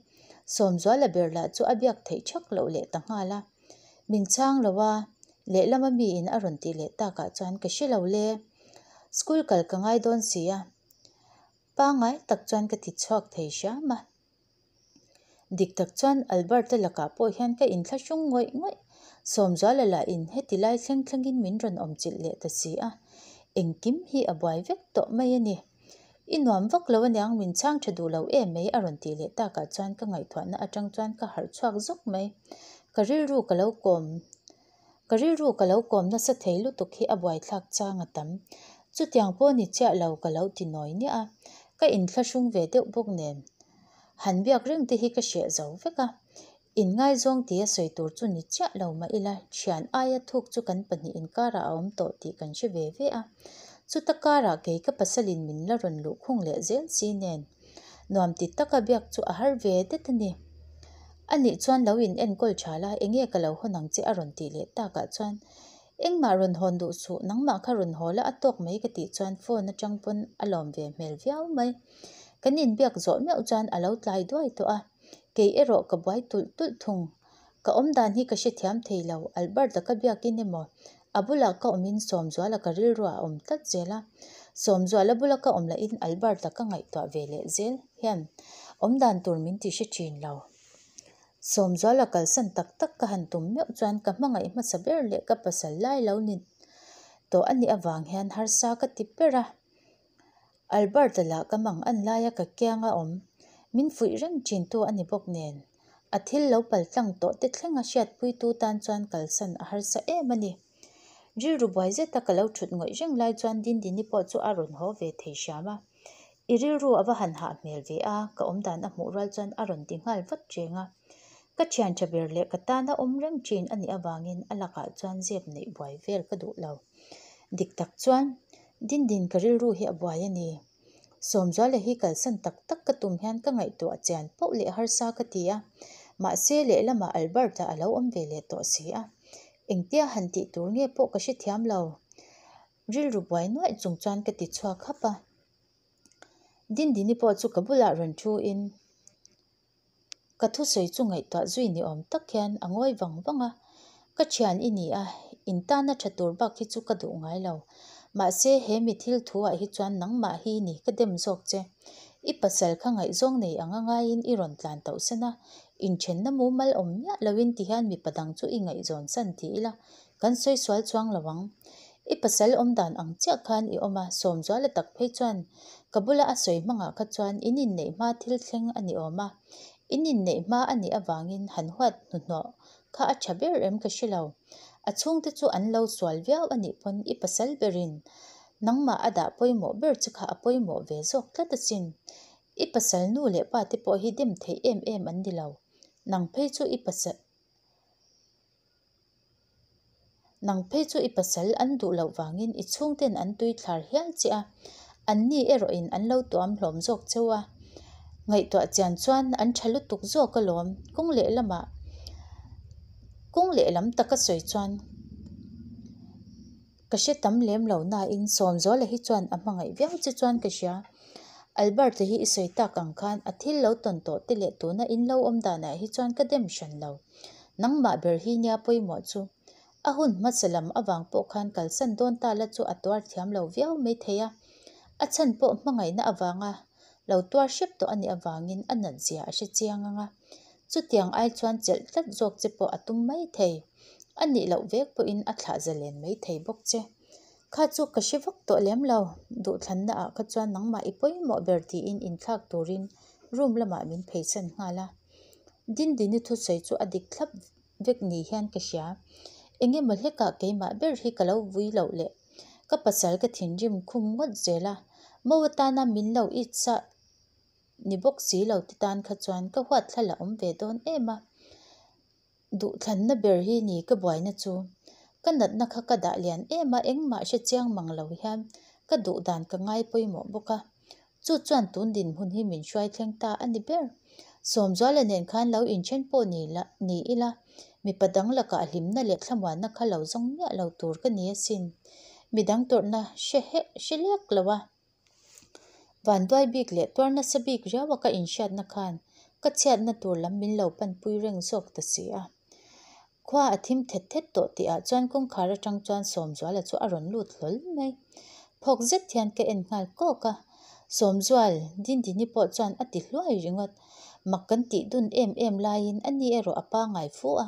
Sawmzuala ber lah chu a biak theih thak loh leh ta nghal a. Min chhang lo a, lehlama miin a rawn tih leh takah chuan ka hre lo le. School kal ka ngai dawn si a. Pangngai tak chuan ka ti chhuak thei hram a. Dik tak chuan Albert-a lakah pawh hian ka inthlahrung ngawih ngawih. Sawmzuala lahin heti lai thleng thlengin min rawn awmchilh leh ta si a. Engkim hi a buai vek tawh mai a ni. I nuam vak lo aniang min chhang tha duh lo em mai a rawn tih leh takah chuan ka ngaihtuahna atang chuan ka harh chhuak zawk mai. Ka rilru ka lo kawm ka rilru ka lo kawm nasa thei lutuk hi a buaithlak chang a tam. Chutiang pawh ni chiah lo ka lo ti nawi niah a, ka inthlahrung ve deuh bawk nen. Han biak reng te hi ka hreh zo vek a. Inngaizawng tia sawi tur chu ni chiah lo mah ila, thian aia thuk chu kan pahnih inkarah a awm tawh tih kan hre ve ve a. Chuta karah kei ka pasalin min la rawn luhkhung leh zel si nen. Nuam ti taka biak chu a har ve det a ni. A nih chuan lo in enkawl tha la, enge ka lo hawn ang che a rawn tih leh takah chuan engmah rawn hawn duh suh, nangmah kha rawn haw la a tawk mai ka tih chuan phone atang pawn a lawm ve hmel viau mai. Kan inbiak zawh meuh chuan a lo tlai duai tawh a, kei erawh ka buai tulh tulh thung. Ka awmdan hi ka hrethiam thei lo, Albert-a ka biakin emaw a bulah ka awmin Sawmzuala ka rilruah a awm tlat zel a, Sawmzuala bula ka awm lahin Albert-a ka ngaihtuah ve leh zel hian awmdan tur min ti hre thin lo. Sawmzuala kalsan tak tak ka han tum meuh chuan ka hmangaih hmasa ber leh ka pasal lai lo ni tawh a nih avang hian harsa ka ti ber a. Albert-a lah ka mang an laia ka kianga awm min fuih reng thintu a ni bawk nen. A thil lo pal tlang tawh te thlenga hriatpuitu tan chuan kalsan a harsa em a ni. Rilru buai zeta ka lo thut ngawih reng lai chuan Dindini pawh chu a rawn haw ve thei hram a. I rilru a va han hah hmel ve a, ka awmdan a hmuh rual chuan a rawn ti nghal vat reng a. Ka thian tha ber leh ka tana awm reng thin a nih avangin a lakah chuan zep neih buai vel ka duh lo. Dik tak chuan Dindin ka rilru hi a buai a ni. Sawmzuala hi kalsan tak tak ka tum hian ka ngaihtuah chian poh leh harsa ka ti a, mahse lehlamah Albert-a a lo awm ve leh tawh si a, engtia han tih tur nge pawh ka hrethiam lo. Rilru buai nuaih chung chuan ka ti chhuak hap a. Dindini pawh chu ka bulah rawn thu in Ka thusawi chu ngaihtuah zui ni awm tak hian a ngawi vang vang a, Ka thian i ni a, in tana tha tur bak hi chu ka duh ngai lo. Mahse he mi thil thu ah hi chuan nangmah hi ni ka dem zawk che. I pasal kha ngaihzawng nei anga ngaiin i rawn tlan tauh san a, inthenna mumal awm miah loin ti hian mipa dang chu i ngaihzawn san ti ila kan sawi sual chuang lo ang. I pasal awm dan ang chiah khan i awm a, Sawmzuala tak phei chuan ka bula a sawi hmangah kha chuan in inneih hma thil thleng a ni awm a, in inneih hma a nih avangin han huat hnuhnawh kha a tha ber em ka hre lo. A chhungte chu an lo sual viau a nih pawn i pasal berin nangmah a dah pawimawh ber che kha a pawimawh ve zawk tlat asin. I pasal nu leh pa te pawh hi dem theih em em an ni lo. Nang phei chu i pasal. Nang phei chu i pasal an duh loh vangin i chhungten an tui thlar hial che a, anni erawhin an lo tuam hlawm zawk cheu a. Ngaihtuah chian chuan an tha lutuk zawk alawm, kawng lehlamah kawng lehlam taka sawi chuan ka hre tam lem lo nain Sawmzuala hi chuan a hmangaih viau che chuan ka hria. Albert-a hi i sawi tak ang khan a thil lo tawn tawh te leh tuna in lo awm danah hi chuan ka dem hran lo. Nangmah ber hi nia pawimawh chu. A hun hmasa lam avang pawh khan kalsan dawn ta la chu a tuar thiam lo viau mai thei a. A chhan pawh hmangaihna avanga lo tuar hrep tawh a nih avangin a nat zia a hre chiang ang a. Chutiang ai chuan chelh tlat zawk che pawh a tum mai thei. A nih loh vek pawhin a thlah zalen mai thei bawk che. Kha chu ka hre vak tawh lem lo. Duhthlanna ah kha chuan nangmah i pawimawh ber tiin inthlak turin room lamah min pheisan nghal a. Dindini thusawi chu a dik thlap vek ni hian ka hria. Eng emaw hlekah keimah ber hi ka lo vui loh leh ka pasal ka thinrim khum ngawt zel a, mo atana min lo it sa ni bawk si lo te tan kha chuan ka huat thla la awm ve dawn em a. Duhthlanna ber hi ni ka buaina chu. Ka natna kha ka dah lian em a, engmah hre chiang mang lo hian ka duh dan ka ngai pawimawh bawk a. Chu chuan tun dinhmun hi min hruai thleng ta a ni ber. Sawmzuala nen khan lo inthen pawh ni la ni ila, mipa dang lakah hlimna leh thlamuanna kha lo zawng miah lo tur ka ni asin. Midang tawrhna hre heh hre lek lo a. Vanduai bik leh tuar nasa bik riau a ka inhriatna khan ka chhiatna tur lam min lo panpui reng zawk ta si a. Khua a thim thet thet tawh tihah chuan kawngkhar atang chuan Sawmzuala chu a rawn lut hlawl mai. Phawk zet hian ka en nghal kawk a, Sawmzual, Dindini pawh chuan a ti hluai ringawt. Mak kan tih dun em em laiin a ni erawh a pangai fu a,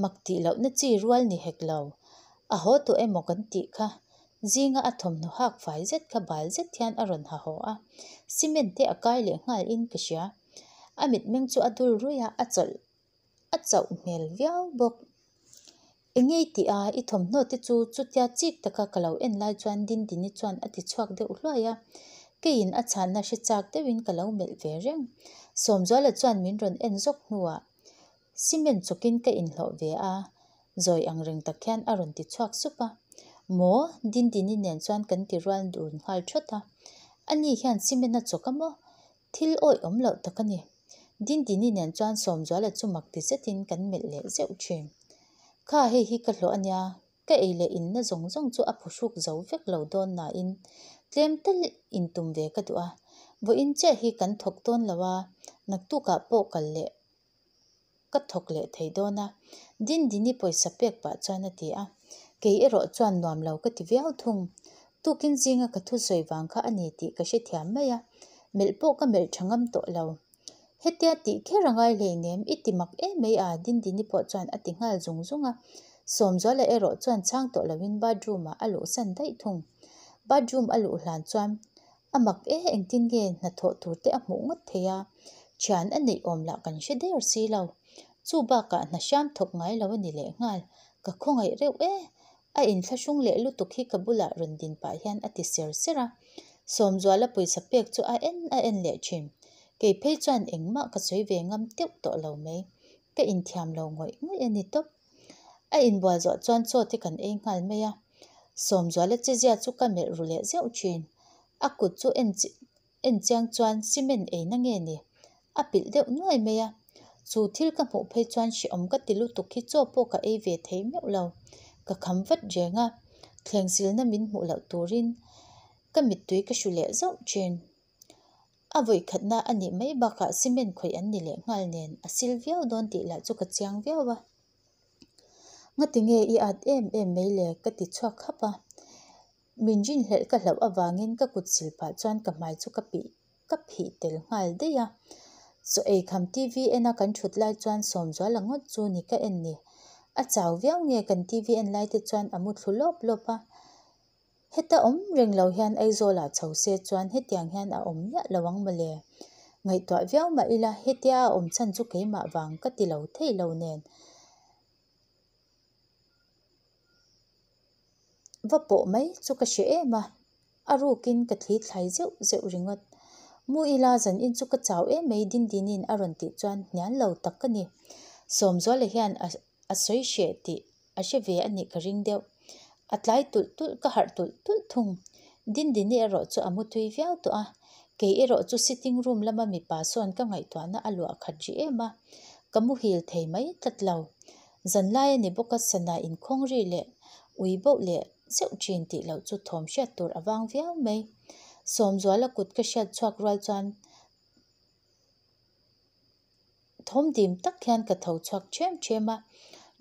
mak tih lohna chi rual ni hek lo. A haw tawh emaw kan tih kha Zinga a thawmhnaw hak fai zet kha bal zet hian a rawn ha haw a, cement te a kai leh nghal in ka hria. A mitmeng chu a dul ruih a, a chawlh a chauh hmel viau bawk. Eng ngei tih a, i thawmhnaw te chu chutia chik taka ka lo en lai chuan Dindini chuan a ti chhuak deuh hluai a, keiin a chhanna hre chak deuhin ka lo melh ve reng. Sawmzuala chuan min rawn en zawk hnuah Cement chawkin ka inhlawh ve a, zawi ang reng tak hian a rawn ti chhuak sup a. Maw? Dindini nen chuan kan ti rual dun nghal thawt a. Ani hian cement a chawk a maw? Thil awih awm loh tak a ni. Dindini nen chuan Sawmzuala chu mak ti zetin kan melh leh zeuh thin. Kha hei hi ka hlawh a nia, ka ei leh inna zawng zawng chu a phuhruk zo vek lo dawn nain tlem tal intum ve ka duh a. Vawiin chiah hi kan thawk dawn lo a, naktukah pawh kal leh ka thawk leh thei dawn a, Dindini pawisa pek pah chuan a ti a. Kei erawh chuan nuam lo ka ti viau thung. Tukin zinga ka thusawi vang kha a ni tih ka hrethiam mai a, melh pawh ka melh tha ngam tawh lo. Hetia tih kher a ngai hleinem, i ti mak em mai a, Dindini pawh chuan a ti nghal zung zung a. Sawmzuala erawh chuan chhang tawh loin bathroom ah a luhsan daih thung. Bathroom a luh hlan chuan A mak e, engtin nge hnathawh tur te a hmuh ngawt thei a, thian a neih awm lah kan hre der si lo. Chu bakah hna hriam thawk ngai lo a ni leh nghal, ka khawngaih reuh e. A inthlahrung leh lutuk hi ka bulah rawn din pah hian a ti ser ser a. Sawmzuala pawisa pek chu a en a en leh thin. Kei phei chuan engmah ka sawi ve ngam teuh tawh lo mai. Ka inthiam lo ngawih ngawih a ni tawp. A inbual zawh chuan chaw te kan ei nghal mai a. Sawmzuala chezia chu ka melh ru leh zeuh thin. A kut chu en en chiang chuan cement eina nge ni? A pilh deuh nuai mai a. Chu thil ka hmuh phei chuan hrehawm ka ti lutuk hi chaw pawh ka ei ve thei meuh lo. Ka kham vat reng a, thleng silna min hmuh loh turin ka mittui ka hru leh zauh thin. A vawikhatna a nih mai bakah cement khawih an ni leh nghal nen a sil viau dawn tih lah chu ka chiang viau a. Ngati nge i at em em mai le ka ti chhuak khap a. Min rinhlelh ka hlauh avangin ka kut sil pah chuan ka hmai chu ka pih ka phih tel nghal daih a. Chaw ei kham TV en a kan thut lai chuan Sawmzuala ngawt chu ni ka en ni. A chau viau nge kan TV en lai te chuan a mu thlu lawp lawp a. Heta awm reng lo hian Aizawlah chho se chuan hetiang hian a awm miah lo ang mawle. Ngaihtuah viau mah ila hetia a awm chhan chu keimah vang ka ti lo thei lo nen. Va pawh mai chu ka hre em a, a rukin ka thli thlai zeuh zeuh ringawt. Mu ila zanin chu ka chau em mai Dindini'n a rawn tih chuan hnial lo tak ka ni. Sawmzuala hian a a sawi hreh tih a hre ve a nih ka ring deuh. A tlai tulh tulh ka harh tulh tulh thung. Dindini erawh chu a mutui viau tawh a, kei erawh chu sitting room lama mipa sawn ka ngaihtuahna a luah khat rih em a, ka muhil thei mai tlat lo. Zanlai a ni bawk a sana inkhawng ri leh ui boh leh zeuh thin tih loh chu thawm hriat tur a vang viau mai. Sawmzuala kut ka hriat chhuak rual chuan Thawm dim tak hian ka tho chhuak ṭhem ṭhem a,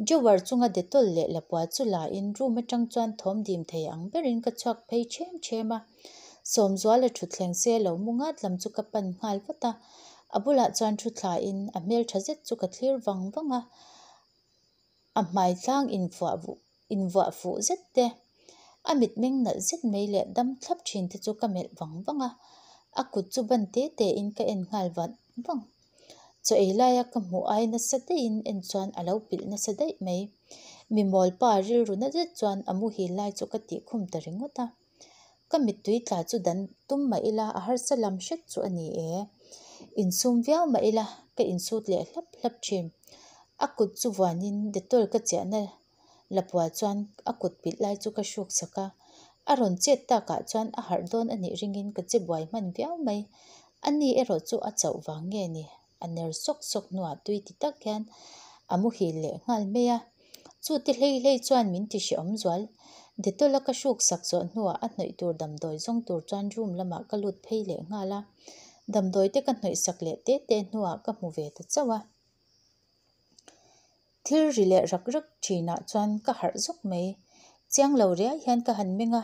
drawer chunga Dettol leh lapua chu la in room aṭang chuan thawm dim thei ang berin ka chhuak phei ṭhem ṭhem a. Sawmzuala thutthleng se lo mu ngat lam chu ka pan nghal vat a, a bulah chuan thu thla in a hmelṭha zet chu ka thlir vang vang a, a hmai tlang invuah vuh invuah fuh zet te, a mitmeng nalh zet mai leh dam thlap thin te chu ka melh vang vang a, a kut chu ban te te in ka en nghal vang vang. Chaw ei laia ka hmuh ai nasa daihin en chuan a lo pilh nasa daih mai. Mi mawlpa rilru na zet chuan a muhil lai chu ka tih khum ta ringawt a. Ka mittui tla chu dan tum mah ila a harsa lam hret chu a ni e. Insum viau mah ila ka insut leh hlap hlap thin. A kut chu vuanin Dettol ka chiahna Lapua chuan a kut pilh lai chu ka hruk sak a, a rawn chet takah chuan a harh dawn a nih ringin ka che buai hman viau mai. A ni erawh chu a chauh vang nge ni? A ner sawk sawk hnuah tui ti tak hian a muhil leh nghal mai a. Chu ti hlei hlei chuan min ti hrehawm zual. Dettol a ka hruk sak zawh hnuah a hnawih tur damdawi zawng tur chuan room lamah ka lut phei leh nghal a. Damdawi te ka hnawih sak leh te te hnuah ka hmu ve ta chauh a. Thil ri leh rak rak thinah chuan ka harh zawk mai. Chiang lo riai hian ka han meng a,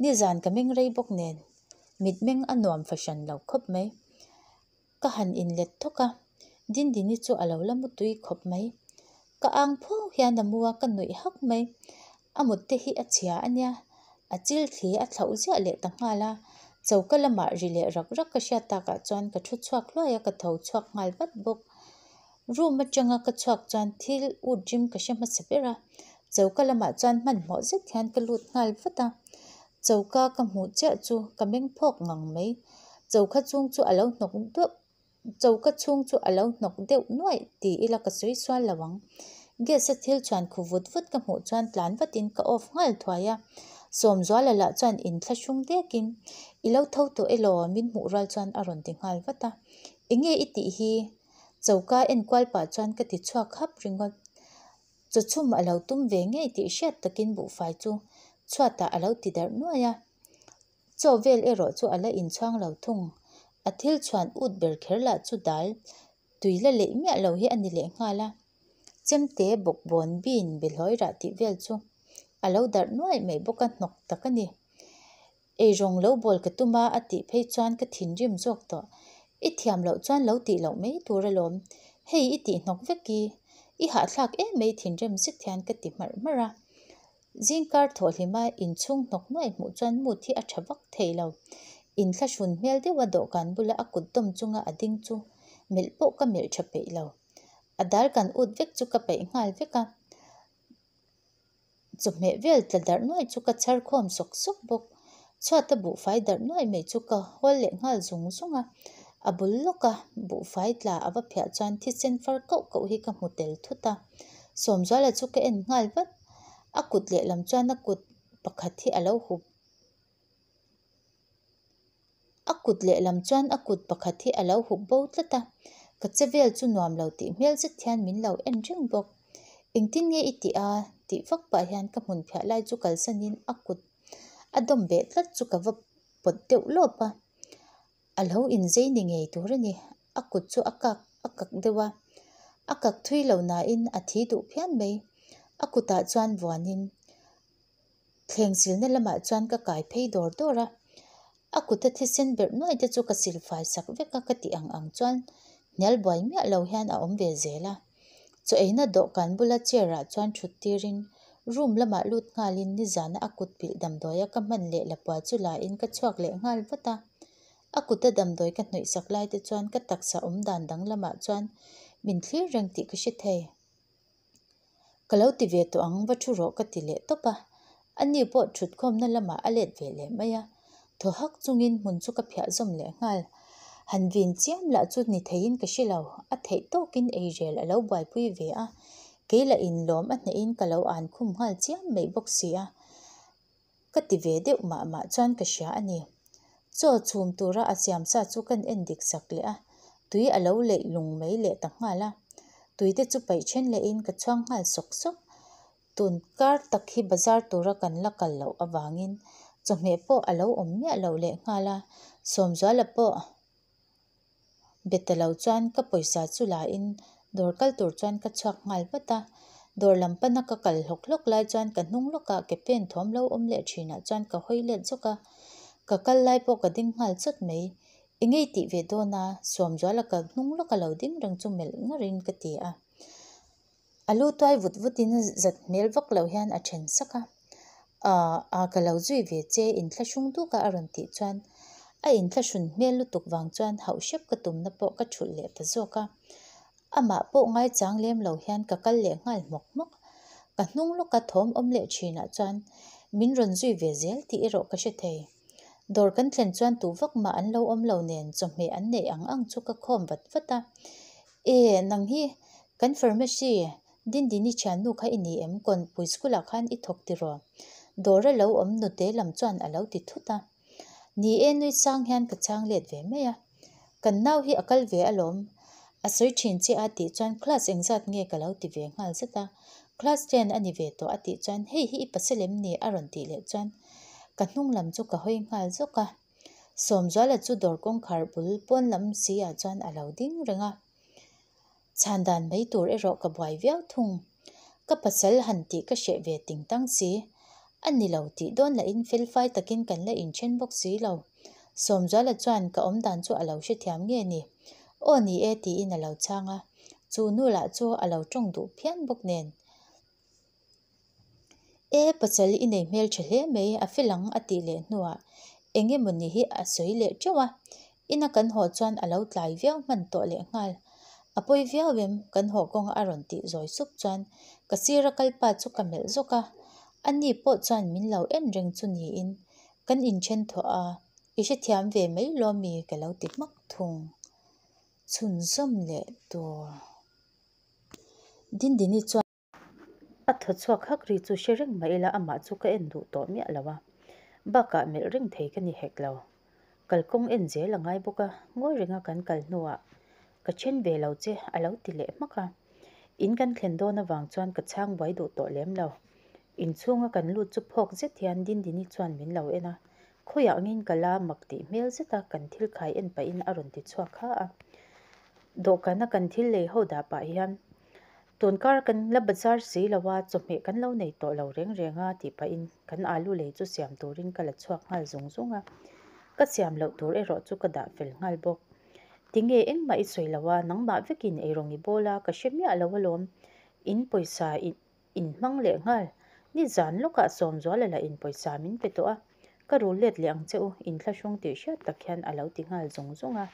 nizan ka meng rei bawk nen mitmeng a nuam fahran lo khawp mai. Ka han inlet thawk a, Dindini chu a lo la mu tui khawp mai. Ka ang phuau hian a mu a, ka nuih hak mai. A mut te hi a chhia a nia, a chil thli a thlauh ziah leh ta nghal a. Choka lamah ri leh rak rak ka hriat takah chuan ka thu chhuak hluai a, ka tho chhuak nghal vat bawk. Room atanga ka chhuak chuan thil ut rim ka hre hmasa ber a, choka lamah chuan hmanhmawh zet hian ka lut nghal vat a. Choka ka hmuh chiah chu ka meng phawk ngang mai. Choka chung chu a lo hnawk deuh choka chhung chu a lo hnawk deuh nuaih ti ila ka sawi sual lo ang. Gas a thil chhuan khu vut vut ka hmuh chuan tlan vatin ka off nghal thuai a. Sawmzuala lah chuan inthlahrung dekin, I lo tho tawh elaw? min hmuh rual chuan a rawn ti nghal vat a. Enge i tih hi? Choka enkual pah chuan ka ti chhuak hap ringawt. Chawchhum a lo tum ve ngei tih hriat takin buhfai chu chhuatah a lo ti darh nuai a. Chaw vel erawh chu a la inchhuang lo thung. A thil chhuan ut ber kher lah chu dal tui la leih miah lo hi a ni leh nghal a. Chemte bawkbawn bean behlawi rah tih vel chu a lo darh nuai mai bawk a, hnawk tak a ni. Eirawng lo bawl ka tum a a tih phei chuan ka thinrim zawk tawh. I thiam loh chuan lo tih loh mai tur alawm. Hei i tih hnawk vek i, i hahthlak em mai thinrim zet hian ka ti hmarh hmarh a. Zingkar thawhhlima inchhung hnawk nuaih hmuh chuan mood hi a tha vak thei lo. Inthlahrun hmel deuha dawhkan bula a kut dawm chunga a ding chu melh pawh ka melh tha peih lo. A dal kan ut vek chu ka peih nghal vek a. Chawhmeh vel tla darh nuaih chu ka chhar khawm sawk sawk bawk. Chhuata buhfai darh nuaih mai chu ka hawl leh nghal zung zung a. A bul lawka buhfai tla a va phiah chuan thisen far koh koh hi ka hmu tel thut a. Sawmzuala chu ka en nghal vat. A kut lehlam chuan a kut pakhat hi a lo hup. A kut lehlam chuan a kut pakhat hi a lo hup bo tlat a, ka che vel chu nuam lo tih hmel zet hian min lo en reng bawk. Engtin nge i tih a? tih vak pah hian ka hmun phiah lai chu kalsanin a kut a dawm beh tlat chu ka va pawt deuh lawp a, a lo inzei ni ngei tur a ni. A kut chu a kak a kak deuh a, a kak thui lo nain a thi duh phian mai. A kutah chuan vuanin Thleng silna lamah chuan ka kai phei dawr dawr a, a kuta thisen berh nuai te chu ka sil fai sak vek a ka tih ang ang chuan hnial buai miah lo hian a awm ve zel a. Chaw eina dawhkan bula chair ah chuan thut tirin room lamah lut nghalin nizana a kut pilh damdawi a ka hman leh lapua chu la in ka chhuak leh nghal vat a. A kuta damdawi ka hnawih sak lai te chuan ka taksa awm dan dang lamah chuan min thlir reng tih ka hre thei. Ka lo ti ve tawh ang, va thu rawh ka ti leh tawp a. Ani pawh thutkhawmna lamah a let ve leh mai a. Thaw hak chungin hmun chu ka phiah zawm leh nghal. Han vin chiam lah chu ni theiin ka hre lo, a theih tawkin eirel a lo buaipui ve a. Kei lah inlawm a hnehin ka lo an khum nghal chiam mai bawk si a. Ka ti ve deuh mah mah chuan ka hria a ni. Chaw chhum tura a siam sa chu kan en dik sak leh a, tui a lo leih lung mai leh ta nghal a. Tui te chu paih then lehin ka chhuang nghal sawk sawk. Tun kar tak hi bazar tura kan la kal loh avangin chawhmeh pawh a lo awm miah loh leh nghal a, Sawmzuala pawh Be ta lo chuan ka pawisa chu la in dawr kal tur chuan ka chhuak nghal vat a, dawr lam pana ka kal hlawk hlawk lai chuan ka hnung lawkah ke pen thawm lo awm leh thinah chuan ka hawi let zawk a, ka kal lai pawh ka ding nghal chawt mai. I ngei tih ve dawn a, Sawmzuala ka hnung lawka lo ding reng chu melh ngarin ka ti a. A lu tuai vut vutin zat hmel vak lo hian a then sak a, Aaa, aa ka lo zui ve che inthlahrung duk a a rawn tih chuan a inthlahrun hmel lutuk vang chuan hauh hrep ka tumna pawh ka thulh leh ta zawk a. Amah pawh ngaichang lem lo hian ka kal leh nghal hmawk hmawk. Ka hnung lawka thawm awm leh thinah chuan min rawn zui ve zel tih erawh ka hre thei. Dawr kan thlen chuan tu vak mah an lo awm lo nen chawhmeh an neih ang ang chu ka khawm vat vat a. E, nang hi kan pharmacy Dindini thiannu kha i ni em? Kawnpui school ah khan i thawk tiraw? Dawr a lo awm nute lam chuan a lo ti thut a. Ni e nui sang hian ka chhang let ve mai a. Kan nau hi a kal ve alawm. A sawi thin che a tih chuan class engzat nge ka lo ti ve nghal zet a. Class ten a ni ve tawh a tih chuan hei hi i pasal em ni a rawn tih leh chuan ka hnung lam chu ka hawi nghal zawk a. Sawmzuala chu dawr kawngkhar bul pawn lam si ah chuan a lo ding reng a. Chhan dan mai tur erawh ka buai viau thung. Ka pasal han tih ka hreh ve ting tang si. A ni lo tih dawn lahin felfai takin kan la inthen bawk si lo. Sawmzuala chuan ka awmdan chu a lo hrethiam nge ni? Aw ni e tiin a lo chhang a. Chu nu lah chu a lo tawng duh phian bawk nen. E pasal i nei hmel tha hle mai a fel ang a tih leh hnuah eng emaw ni hi a sawi leh teuh a, ina kan haw chuan a lo tlai viau hman tawh leh nghal. A pawi viau em? Kan haw kawnga a rawn tih zawi sup chuan ka sira kalpa chu ka melh zawk a, ani pawh chuan min lo en reng chu niin kan inthen thawh a, i hrethiam ve mai lawm mi ka lo ti hmak thung. Chhunzawm leh tur. Dindini chuan. A thaw chhuak hak ri chu hre reng mah ila amah chu ka en duh tawh miah lo a, bakah melh reng thei ka ni hek lo. Kalkawng en zel a ngai bawk a, ngawi renga kan kal hnuah ka then ve lo che a lo ti leh hmak a. In kan thlen dawn avang chuan ka chhang buai duh tawh lem lo. Inchhunga kan lut chu phawk zet hian Dindini chuan min lo en a, khawiah angin ka la mak tih hmel zeta kan thil khai en pahin a rawn ti chhuak ha a. Dawhkana kan thil lei ho dah pah hian Tunkar kan la bazar si lo a, chawhmeh kan lo nei tawh lo reng reng a tih pahin kan alu lei chu siam turin ka la chhuak nghal zung zung a. Ka siam loh tur erawh chu ka dah fel nghal bawk. Tinge engmah i sawi lo a, nangmah vekin eirawng i bawl a, ka hre miah lo alawm. In pawisa in hmang leh nghal. Nizan lawkah Sawmzuala lah in pawisa min pe tawh a, ka rul let leh ang che u, inthlahrung tih hriat tak hian a lo ti nghal zung zung a.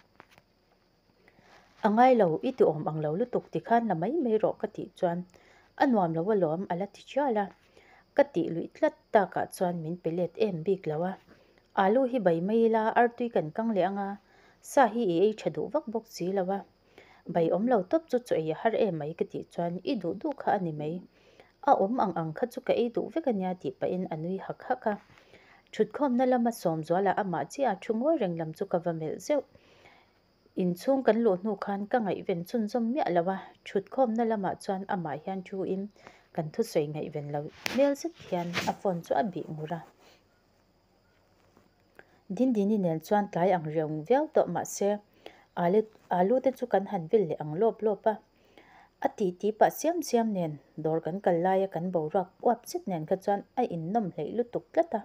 A ngai lo, i ti awm ang lo lutuk tikhan la mai mai rawh ka tih chuan a nuam lo alawm a la ti chial a. Ka tih luih tlat takah chuan min pe let em bik lo a. Alu hi bai mai ila artui kan kang leh ang a, sa hi i ei tha duh vak bawk si lo a. Bai awm lo tawp chu chaw ei a har em mai ka tih chuan i duh duh kha a ni mai. A awm ang ang kha chu ka ei duh vek ania tih pahin a nui hak hak a. Thutkhawmna lama Sawmzuala amah chiah a thu ngawi reng lam chu ka va melh zeuh. Inchhung kan luh hnu khan ka ngaihven chhunzawm miah lo a, thutkhawmna lamah chuan amah hian thu in kan thusawi ngaihven lo hmel zet hian a phone chu a bih ngur a. Dindini nen chuan tlai ang reng viau tawh mahse alu te chu kan han vil leh ang lawp lawp a. A ti ti pah siam siam nen dawr kan kal laia kan boruak uap zet nen kha chuan a innawm hleih lutuk tlat a.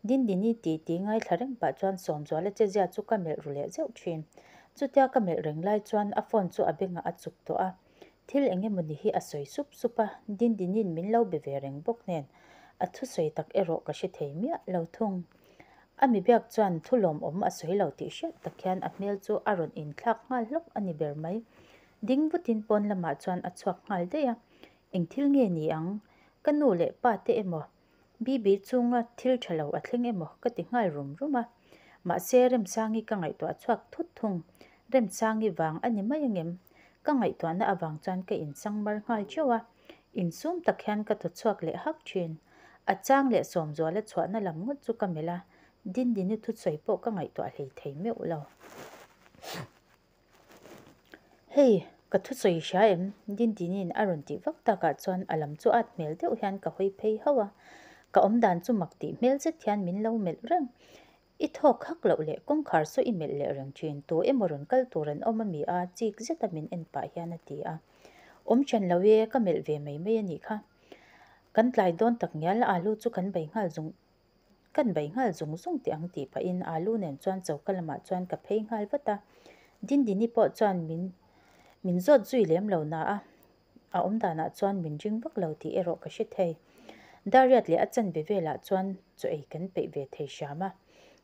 Dindini ti ti ngaithla reng pah chuan Sawmzuala che zia chu ka melh ru leh zeuh thin. Chutia ka melh reng lai chuan a phone chu a bengah a chuk tawh a, thil eng emawni hi a sawi sup sup a, Dindini'n min lo be ve reng bawk nen a thusawi tak erawh ka hre thei miah lo thung. A mi biak chuan thu lawmawm a sawi lo tih hriat tak hian a hmel chu a rawn inthlak nghal hlawk a ni ber mai. Ding vutin pawn lamah chuan a chhuak nghal daih a, eng thil nge ni ang? Ka nu leh pa te emaw Bibi chunga thil tha lo a thleng emaw ka ti nghal rum rum a. Mahse Remsangi ka ngaihtuah chhuak thut thung. Remsangi vang a ni mai angem? Ka ngaihtuahna avang chuan ka insang mar nghal theuh a. Insum tak hian ka thaw chhuak leh hak thin. A chang leh Sawmzuala chhuahna lam ngawt chu ka melh a, Dindini thusawi pawh ka ngaihtuah hlei thei meuh lo. Hei, ka thusawi hria em? Dindini'n a rawn tih vak takah chuan a lam chu at hmel deuh hian ka hawi phei hauh a. Ka awmdan chu mak tih hmel zet hian min lo melh reng. I thawk hak loh leh kawngkhar saw i melh leh reng thin, tu emaw rawn kal tur an awm a mi a? chik zeta min en pah hian a ti a. Awm ṭhen lo e, ka melh ve mai mai a nih kha. Kan tlai dawn tak ngial alu chu kan bei nghal zung Kan bei nghal zung zung teh ang tih pahin alu nen chuan choka lamah chuan ka phei nghal vat a. Dindini pawh chuan min min zawt zui lem lo na a, a awm danah chuan min ring vak lo tih erawh ka hre thei. Dariat leh a chanve velah chuan chaw ei kan peih ve thei hram a.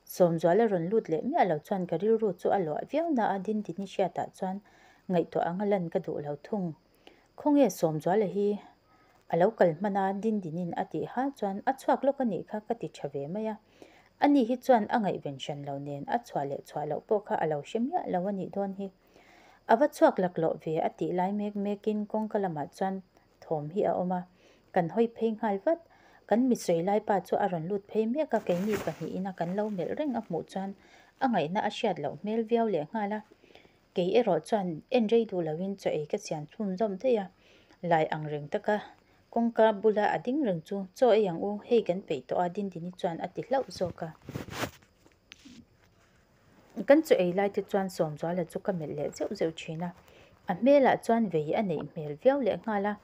Sawmzuala rawn lut leh miah lo chuan ka rilru chu a luah viau na a Dindini hriatah chuan ngaihtuah anga lan ka duh lo thung. Khawnge Sawmzuala hi a lo kal hman a Dindinin a tih ha chuan a chhuak lawk a nih kha ka ti tha ve mai a. Ani hi chuan a ngaihven hran lo nen a chhuah leh chhuah loh pawh kha a lo hre miah lo a nih dawn hi. A va chhuak laklawh ve a tih lai mek mekin kawngka lamah chuan thawm hi a awm a, kan hawi phei nghal vat. Kan mitsawi lai pa chu a rawn lut phei mek a, keini pahnihin a kan lo melh reng a hmuh chuan a ngaihna a hriat loh hmel viau leh nghal a. Kei erawh chuan en rei duh loin chaw ei ka siam chhunzawm daih a, lai ang reng taka kawngka bula a ding reng chu chaw ei ang u, hei kan peih tawh a Dindini chuan a ti hlauh zawk a. Kan chaw ei lai te chuan Sawmzuala chu ka melh leh zeuh zeuh thin a, a hmelah chuan vei a neih hmel viau leh nghal a,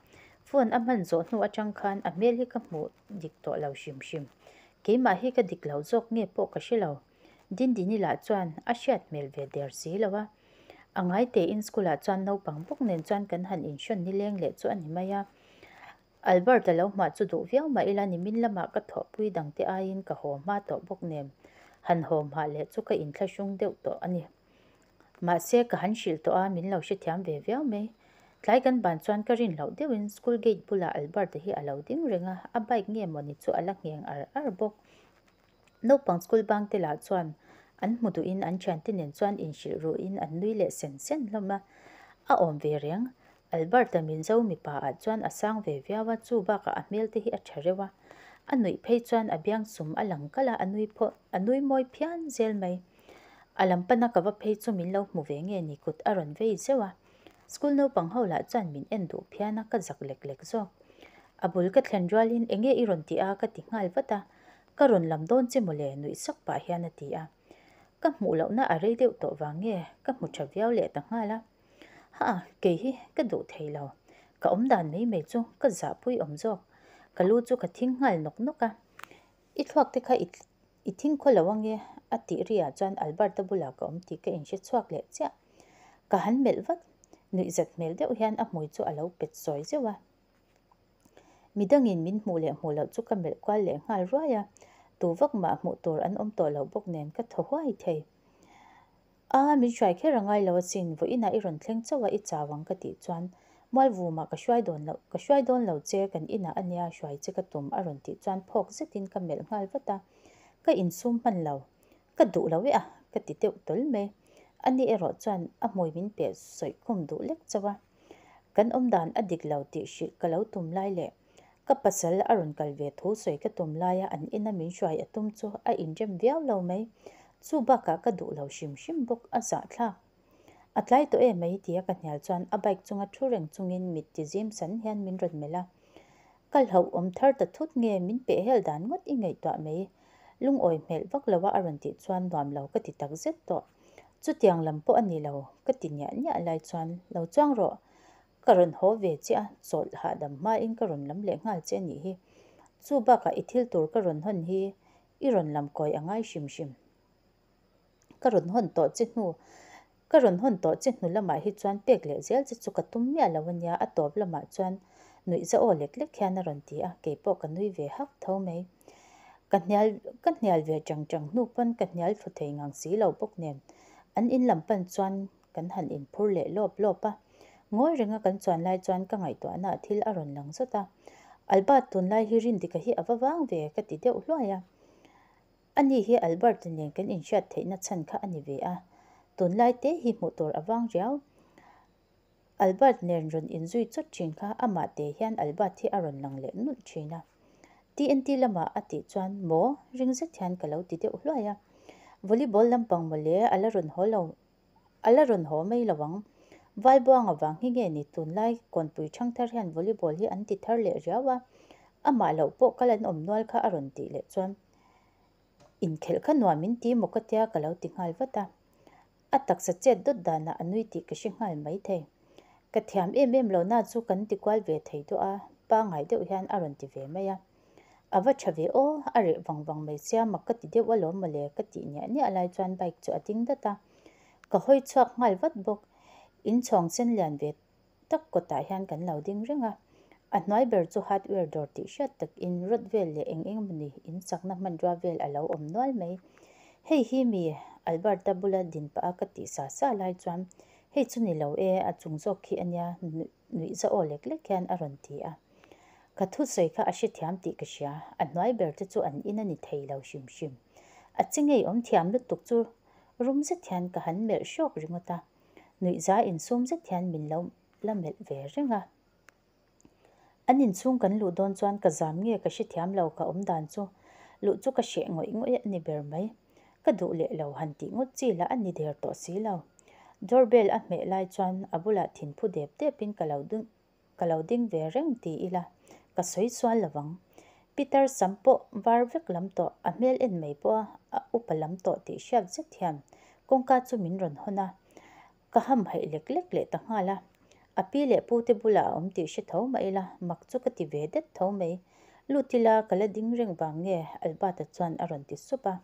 phone a hman zawh hnu atang khan a hmel hi ka hmuh dik tawh lo hrim hrim, keimah hi ka dik lo zawk nge pawh ka hre lo. Dindini lah chuan a hriat hmel ve der si lo a. A ngai tein school ah chuan naupang bawk nen chuan kan han inhrawn nileng leh chu a ni mai a. Albert a lo hmuah chu duh viau mah ila nimin lamah ka thawhpui dangte aiin ka haw hma tawh bawk nen han haw hmah leh chu ka inthlahrung deuh tawh a ni. Mahse ka han hrilh tawh a min lo hrethiam ve viau mai. Tlai kan ban chuan ka rin loh deuhin school gate bulah Albert-a hi a lo ding reng a, a bike nge mawni chu a la ngheng ar ar bawk. Naupang school bang te lah chuan an hmu duhin an thiante nen chuan inhrilh ruhin an nui leh sen sen hlawm a, a awm ve reng. Alberta Mizo mipa ah chuan a sang ve viau a, chu bakah a hmel te hi a tha reuh a. A nuih phei chuan a biang sum a lang kalh a, a nui pawh a nui mawi phian zel mai. A lam pana ka va phei chu min lo hmu ve nge ni kut a rawn vei zeuh a. School naupang ho lah chuan min en duh phian a, ka zak lek lek zawk. A bul ka thlen rualin enge i rawn tih a ka ti nghal vat a, ka rawn lam dawn che mawle nuih sak pah hian a ti a. Ka hmuh lohna a rei deuh tawh vang nge ka hmu tha viau leh ta nghal a. Ha, kei hi ka duh thei lo. Ka awm dan mai mai chu ka zahpui awm zawk. Ka lu chu ka thing nghal nawk nawk a. I thluak te kha i thing khaw lo ange a tih ri ah chuan Alberta bulah ka awm tih ka inhre chhuak leh chiah. Ka han melh vat. Nuihzat hmel deuh hian a hmui chu a lo pet sawi zeuh a. Midangin min hmuh leh hmuh loh chu ka melh kual leh nghal ruai a. Tu vak mah hmuh tur an awm tawh loh bawk nen ka thaw huai thei. A, min hruai kher a ngai lo asin, vawiinah i rawn thleng chauh a, i chau ang ka tih chuan Mualvumah ka hruai dawn loh, ka hruai dawn lo che, kan inah a nia hruai che ka tum a rawn tih chuan phawk zetin ka melh nghal vat a, ka insum hman lo, ka duh lo e a, ka ti deuh tawl mai. Ani erawh chuan a hmui min peh sawi khum duh lek chauh a, kan awmdan a dik lo tih hrilh ka lo tum lai leh Ka pasal a rawn kal ve thu sawi ka tum laia an ina min hruai a tum chu a inrem viau lo mai. Chu bakah ka duh lo hrim hrim bawk a zahthlak. A tlai tawh em mai tia ka hnial chuan a bike chunga thu reng chungin mit ti zim san hian min rawn melh a. Ka hlauh awm thar ta thut nge min peh hel dan ngawt i ngaihtuah mai. Lungawi hmelh vak lo a a rawn tih chuan nuam lo ka ti tak zet tawh. Chutiang lam pawh a ni lo ka ti niah niah lai chuan lo chuang rawh. Ka rawn haw ve che a, chawlh hahdam hmain ka rawn lam leh nghal che a nih hi. Chu bakah i thil tur ka rawn hawn hi i rawn lam kawi a ngai hrim hrim. Ka rawn hawn tawh che hnu, ka rawn hawn tawh che hnu lamah hi chuan pek leh zel che chu ka tum miah lo a nia, a tawp lamah chuan nuih za aw lek lek hian a rawn ti a, kei pawh ka nui ve hak tho mai. Ka hnial, ka hnial ve chang chang hnu pawn ka hnial thlu thei ngang si lo bawk nen an in lam pan chuan Kan han inphur leh lawp lawp a, ngawi renga kan chuan lai chuan ka ngaihtuahnaah thil a rawn lang zawt a. Albert tunlai hi Rindika hi a va vang ve ka ti deuh hluai a. Ani hi Albert nen kan inhriat theihna chhan kha a ni ve a, tunlai te hi hmuh tur a vang riau. Albert nen rawn inzui chawt thin kha amah te hian Albert hi a rawn lang leh nulh thin a. TNT lamah a tih chuan maw ring zet hian ka lo ti deuh hluai a. Volleyball lampang mawle a la rawn haw lo A la rawn haw mai lo ang. Valbuanga vang hi nge ni tunlai Kawnpui Thangthar hian volleyball hi an ti thar leh riau a, amah loh pawh kal an awm nual kha a rawn tih leh chuan inkhelh kha nuam in ti maw ka tia ka lo ti nghal vat a. A taksa chet dawt danah a nui tih ka hre nghal mai thei. Ka thiam em em lo na chu kan ti kual ve thei duah a, pangngai deuh hian a rawn ti ve mai a. A va tha ve aw, a reh vang vang mai sia mak ka ti deuh alawm mawle ka tih niah niah lai chuan bike chu a ding dat a. Ka hawi chhuak nghal vat bawk. In chhawng sen lian ve tak kawtah hian kan lo ding reng a. A hnuai ber chu hardware dawr tih hriat takin rod vel leh eng eng emawni in chakna hmanrua vel a lo awm nual mai. Hei hi mi Alberta bula din pah a ka tih sa sa lai chuan hei chu ni lo e a chung zawk khi ania nuih za aw lek lek hian a rawn ti a. Ka thusawi kha a hrethiam tih ka hria, a hnuai ber te chu an in a ni thei lo hrim hrim. A che ngei awm thiam lutuk chu rum zet hian ka han melh hrawk ringawt a, nuihza insum zet hian min lo la melh ve reng a. An inchhung kan luh dawn chuan ka zam nge ka hrethiam lo ka awm dan chu luh chu ka hreh ngawih ngawih a ni ber mai. Ka duh leh lo han tih ngawt chi lah a ni der tawh si lo. Doorbell a hmeh lai chuan a bulah thinphu dep depin ka lo ka lo ding ve reng ti ila ka sawi sual lo vang. Peter sam pawh var vek lam tawh, a hmel en mai pawh a, a upa lam tawh tih hriat zet hian kawngka chu min rawn hawn a, ka hamhaih lek lek leh ta nghal a. A pi leh pu te bulah a awm tih hre tho mah ila mak chu ka ti ve det tho mai. Lut ila ka la ding reng vang nge Albert-a chuan a rawn ti sup a.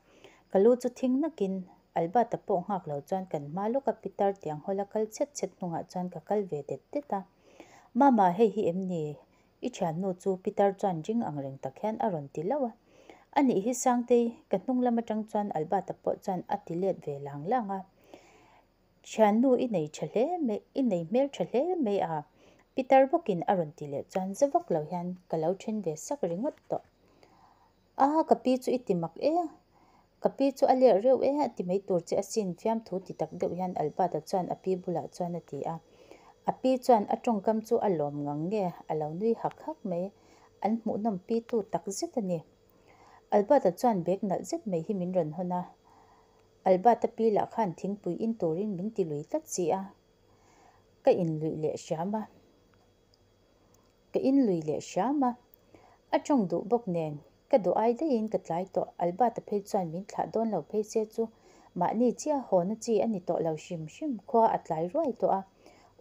Ka lu chu thing nakin Albert-a pawh nghak lo chuan kan hma lawka Peter tiang hawla kal chhet chhet hnungah chuan ka kal ve det det a. Mama, hei hi em ni? I thiannu chu Peter chuan ring ang reng tak hian a rawn ti lauh a. A nih hi Sangtei, ka hnung lam atang chuan Albert-a pawh chuan a ti let ve lang lang a. Thiannu i nei tha hle mai, i nei hmel tha hle mai a, Peter bawkin a rawn ti leh chuan za vak lo hian ka lo then ve sak ringawt tawh. A, ka pi chu i ti mak e, ka pi chu a lerh reuh e a ti mai tur che asin fiamthu ti tak deuh hian Albert-a chuan a pi bulah chuan a ti a. A pi chuan a tawngkam chu a lawm ngang nge a lo nui hak hak mai. An hmuhnawm pi tu tak zet a ni. Albert-a chuan bag nalh zet mai hi min rawn hawn a. Albert-a pi lah khan thingpui in turin min ti lui tlat si a. Ka inluih leh hriam a. Ka inlui leh hriam a. A tawng duh bawk nen ka duh ai daihin ka tlai tawh. Albert-a phei chuan min thlah dawn lo phei che chu mahni chiah hawna chi a ni tawh lo hrim hrim. Khua a tlai ruai tawh a.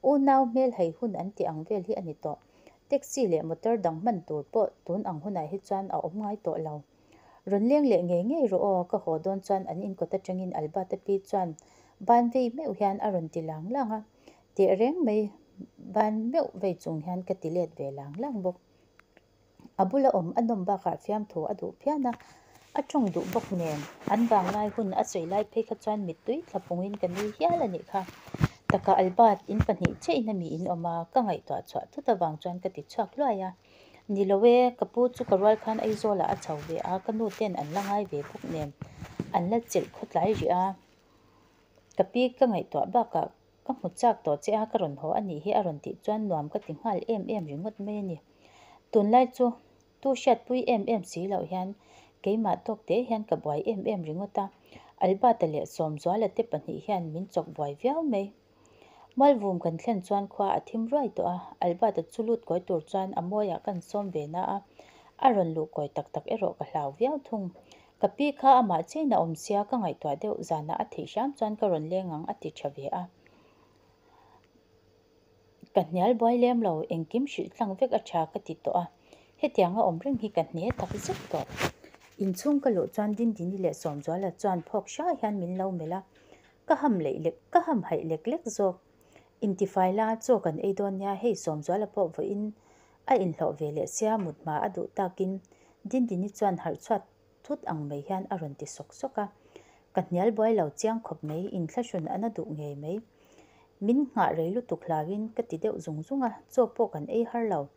Unau hmel hei hun an tih ang vel hi a ni tawh. Taxi leh motor dang hman tur pawh tun ang hunah hi chuan a awm ngai tawh lo. Rawn leng leh ngei ngei rawh aw, ka haw dawn chuan an inkawt atangin Albert-a pi chuan ban vei meuh hian a rawn ti lang lang a. Teh reng mai ban meuh vei chung hian ka ti let ve lang lang bawk. A bula awm a nawm bakah fiamthu a duh phian a, a tawng duh bawk nen an vanglai hun a sawi lai phei kha chuan mittui thla pungin ka nui hial a nih kha. Taka Albert, in pahnih chiahin a mi in awm a, ka ngaihtuah chhuah thut avang chuan ka ti chhuak hluai a. Ni lo e, ka pu chu ka rual khan Aizawlah a chho ve a, ka nu ten an la ngai ve bawk nen an la chelh khawtlai rih a. Ka pi ka ngaihtuah bakah Ka hmu chak tawh che a, ka rawn haw a nih hi a rawn tih chuan nuam ka ti nghal em em ringawt mai a ni. Tunlai chu tu hriatpui em em si loh hian keimah tawk te hian ka buai em em ringawt a, Albert-a leh Sawmzuala te pahnih hian min chawk buai viau mai. Mualvum kan thlen chuan khua a thim ruai tawh a, Albert-a chu lut kawi tur chuan a mawiah kan sawm ve na a, a rawn luh kawi tak tak erawh ka hlau viau thung. Ka pi kha amah chiain a awm sia ka ngaihtuah deuh zanah a theih hram chuan ka rawn leng ang a ti tha ve a. Ka hnial buai lem lo, engkim hrilh tlang vek a tha ka ti tawh a, hetiang a awm reng hi ka hne tak zet tawh. Inchhung ka luh chuan Dindini leh Sawmzuala chuan phawk hra hian min lo melh a, ka ham leih lek ka ham haih lek lek zawk. Intifai la, chaw kan ei dawn nia, hei Sawmzuala pawh vawiin a inhlawh ve leh sia mut hma a duh takin Dindini chuan harh chhuat thut ang mai hian a rawn ti sawk sawk a. Ka hnial buai lo chiang khawp mai, inthlahrun a na duh ngei mai. Min nghah rei lutuk hlauin ka ti deuh zung zung a, chaw pawh kan ei har lo.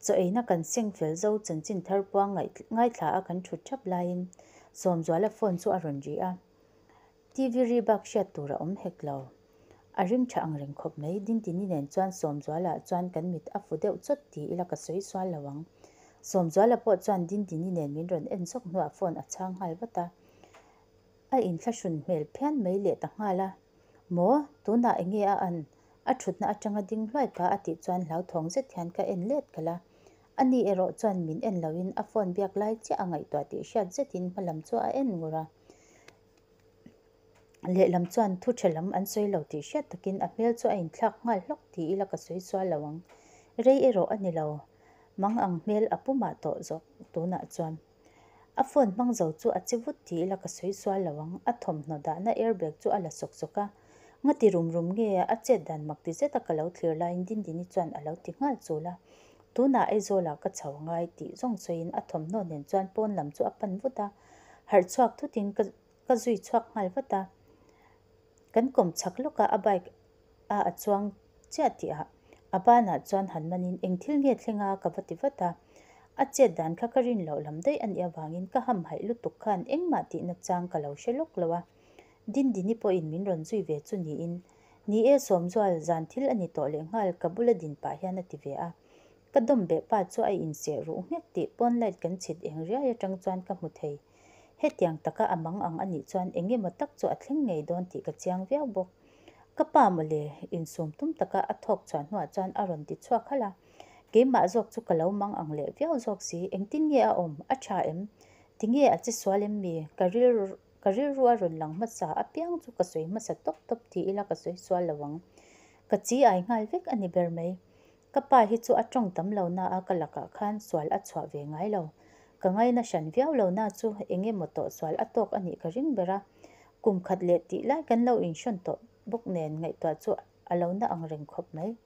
Chaw eina kan seng fel zo chanchin thar puang ngaithla a kan thut thap laiin Sawmzuala phone chu a rawn ri a. TV ri bak hriat tur a awm hek lo. A ring tha ang reng khawp mai. Dintini nen chuan Sawmzuala chuan kan mit a fu deuh chawt ti ila ka sawi sual lo ang. Sawmzuala pawh chuan Dintini nen min rawn en zawk hnuah phone a chhang nghal vat a. A inthlahrun hmel phian mai leh ta nghal a. Maw? Tunah enge a an? A thutna atanga ding hluai pah a tih chuan hlauthawng zet hian ka en let khalh a. Ani erawh chuan min en loin a phone biak lai chiah a ngaihtuah tih hriat zetin hmalam chu a en ngur a. Lehlam chuan thu tha lam an sawi lo tih hriat takin a hmel chu a inthlak nghal hlawk ti ila ka sawi sual lo ang. Rei erawh a ni lo. Mang ang hmel a pu mah tawh zawk tunah chuan. A phone hmang zo chu a che vut ti ila ka sawi sual lo ang. A thawmhnaw dahna airbag chu a la sawk sawk a. Ngati rum rum nge a chet dan mak ti zeta ka lo thlir laiin Dindini chuan a lo ti nghal chul a. Tunah Aizawlah ka chho ngai tih zawng sawiin a thawmhnaw nen chuan pawn lam chu a pan vut a. Harh chhuak thutin ka ka zui chhuak nghal vat a. Kan kawm chhak lawk a, a bike a a chuang chiah tih ah a banah chuan han manin eng thil nge thleng a ka va ti vat a. A chet dan kha ka rin loh lam daih a nih avangin ka hamhaih lutuk khan engmah tihna chang ka lo hre lawk lo a. Dindini pawhin min rawn zui ve chu niin, Ni e Sawmzual, zan thil a ni tawh leh nghal ka bula din pah hian a ti ve a. Ka dawm beh pa chu a inseh ruh nghek tih pawn light kan chhit eng riai atang chuan ka hmu thei. Hetiang taka a mang ang a nih chuan eng emaw tak chu a thleng ngei dawn tih ka chiang viau bawk. Ka pa mawle, insum tum taka a thawk chhuah hnuah chuan a rawn ti chhuak halh a. Keimah zawk chu ka lo mang ang leh viau zawk si, engtin nge a awm? A tha em? Tinge a che sual em mi? Ka rilru ka rilru a rawn lang hmasa apiang chu ka sawi hmasa tawp tawp ti ila ka sawi sual lo ang. Ka chi ai nghal vek a ni ber mai. Ka pa hi chu a tawng tam lo na a ka lakah khan sual a chhuah ve ngai lo. Ka ngaina hran viau lo na chu eng emaw tawh sual a tawk a nih ka ring ber a. Kum khat leh tih lai kan lo inhrawn tawh bawk nen ngaihtuah chu a lo na ang reng khawp mai.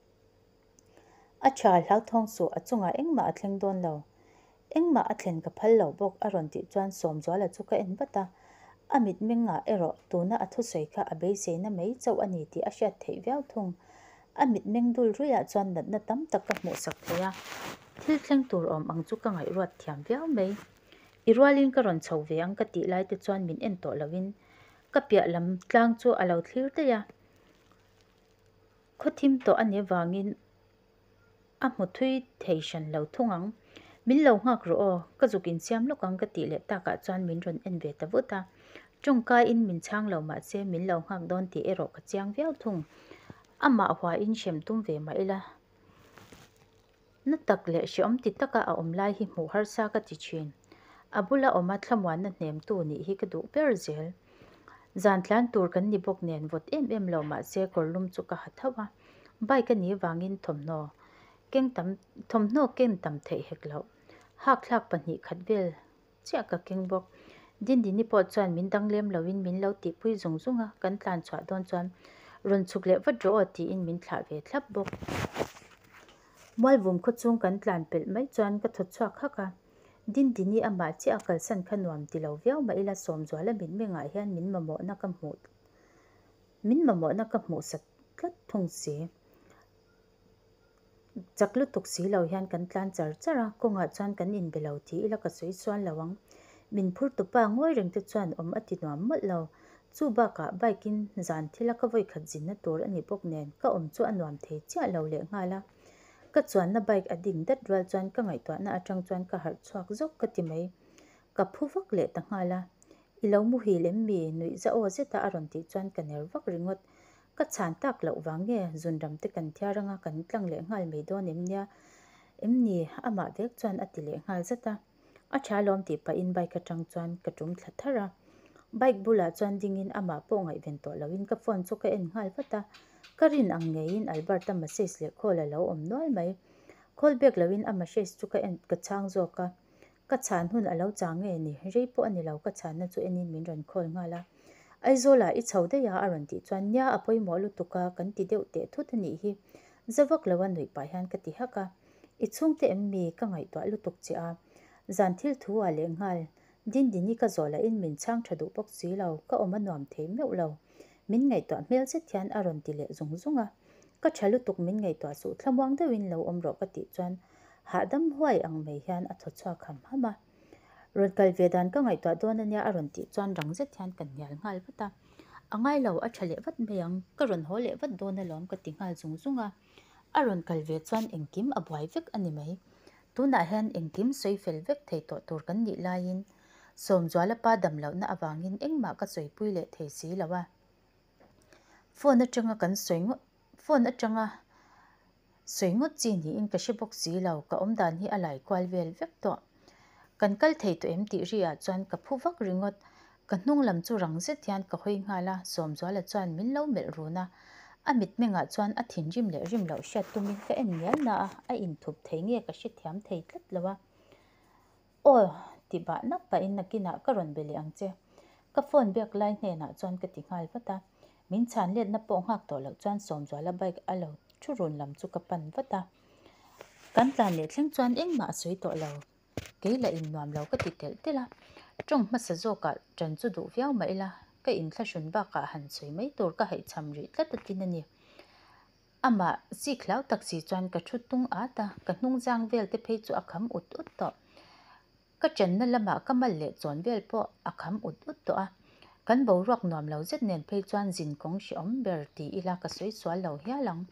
A tha hlauthawng suh a chungah engmah a thleng dawn lo. Engmah a thlen ka phal lo bawk a rawn tih chuan Sawmzuala chu ka en vat a. A mitmengah erawh tuna a thusawi kha a beiseina mai chauh a ni tih a hriat theih viau thung. A mitmeng dul ruiah chuan natna tam tak ka hmuhsak thei a, thil thleng tur awm ang chu ka ngaihruat thiam viau mai. I rualin ka rawn chho ve ang ka tih lai te chuan min en tawh loin ka piah lam tlang chu a lo thlir daih a. Khaw thim tawh a nih avangin a hmu thui thei hran lo thung ang. Min lo nghak rawh aw, ka zuk insiam lawk ang ka tih leh takah chuan min rawn en ve ta vut a. Tawngkaiin min chhang lo mahse min lo nghak dawn tih erawh ka chiang viau thung. Amah huain hrem tum ve mah ila. Na tak leh hrehawm ti taka a awm lai hi hmuh harsa ka ti thin. A bula awma thlamuanna hnemtu nih hi ka duh ber zel. Zan tlan tur kan ni bawk nen vawt em em lo mahse kawrlum chu ka ha tho a. Bike a nih vangin thawmhnaw keng tam thawmhnaw ken tam theih hek loh. Hakthlak 2 khat vel chiah ka keng bawk. Dindini pawh chuan min dang lem loin min lo tihpui zung zung a, kan tlan chhuah dawn chuan rawn chhuk leh vat rawh aw tiin min thlah ve thlap bawk. Mualvum khawchhung kan tlan pelh mai chuan ka thaw chhuak hak a, Dindini amah chiah a kalsan kha nuam ti lo viau mah ila Sawmzuala mitmengah hian min mamawhna ka hmuh min mamawhna ka hmuhsak tlat thung si. Chak lutuk si lo hian kan tlan char char a, kawngah chuan kan inbe lo ti ila ka sawi sual lo ang. Min phur tupa ngawi reng te chuan awm a ti nuam mawlh lo. Chu bakah bike in zan thila ka vawikhat zinna tur a ni bawk nen ka awm chu a nuam thei chiah lo leh nghal a. Ka chuanna bike a ding dat rual chuan ka ngaihtuahna atang chuan ka harh chhuak zawk ka ti mai. Ka phu vak leh ta nghal a. I lo muhil em mi? Nuih za aw zeta a rawn tih chuan ka ner vak ringawt. Ka chhan tak loh vang nge zunram te kan thiar anga kan tlang leh nghal mai dawn em nia em ni? Amah vek chuan a ti leh nghal zat a. A tha lawm tih pahin bike atang chuan ka tum thla tharh a. Bike bulah chuan dingin amah pawh ngaihven tawh loin ka phone chu ka en nghal vat a. Ka rin ang ngeiin Albert-a message leh call a lo awm nual mai. Call back loin a message chu ka en ka chhang zawk a. Ka chhan hun a lo chang nge ni? Rei pawh a ni lo, ka chhanna chu enin min rawn call nghal a. Aizawlah i chho daih a a rawn tih chuan, Nia, a pawimawh lutuk a, kan ti deuh teh thut a nih hi. Za vak lo a nuih pah hian ka ti hak a. I chhungte em mi? Ka ngaihtuah lutuk che a. Zan thil thu ah leh nghal. Dindini ka zawh lahin min chhang tha duh bawk si lo, ka awm a nuam thei meuh lo. Min ngaihtuah hmel zet hian a rawn ti leh zung zung a. Ka tha lutuk min ngaihtuah suh thlamuang deuhin lo awm rawh ka tih chuan hahdam huai ang mai hian a thaw chhuak ham ham a. Rawn kal ve dan ka ngaihtuah dawn ania a rawn tih chuan rang zet hian ka hnial nghal vat a. A ngai lo, a tha leh vat mai ang, ka rawn haw leh vat dawn alawm ka ti nghal zung zung a. A rawn kal ve chuan engkim a buai vek a ni mai. Tunah hian engkim sawi fel vek thei tawh tur kan nih laiin Sawmzuala pa dam lohna avangin engmah ka sawipui leh thei si lo a. Phone atanga kan sawi ngawt phone atanga sawi ngawt chi niin ka hre bawk si lo, ka awmdan hi a lai kual vel vek tawh. Kan kal thei tawh em tih ri ah chuan ka phu vak ringawt. Ka hnung lam chu rang zet hian ka hawi nghal a, Sawmzuala chuan min lo melh run a. A mitmengah chuan a thinrim leh rim loh hriat tumin ka en ngial na a, a inthup thei nge ka hrethiam thei tlat lo a. Aw, ti bah nak pahin nakinah ka rawn be leh ang che. Ka phone biak lai hnenah chuan ka ti nghal vat a. Min chhan letna pawh nghak tawh loh chuan Sawmzuala bike a lo thu run lam chu ka pan vat a. Kan tlan leh thleng chuan engmah a sawi tawh lo. Kei lah in nuam lo ka ti telh telh a. Tawng hmasa zawkah ṭan chu duh viau mah ila, ka inthlahrun bakah han sawi mai tur ka haihchham rih tlat a tin a ni. Amah zik hlau tak si chuan ka thu tung at a, ka hnung zang vel te phei chu a kham ut ut tawh. Ka channa lamah ka mal leh chawn vel pawh a kham ut ut tawh a. Kan boruak nuam lo zet nen phei chuan zin kawng hrehawm ber ti ila ka sawi sual lo hial ang.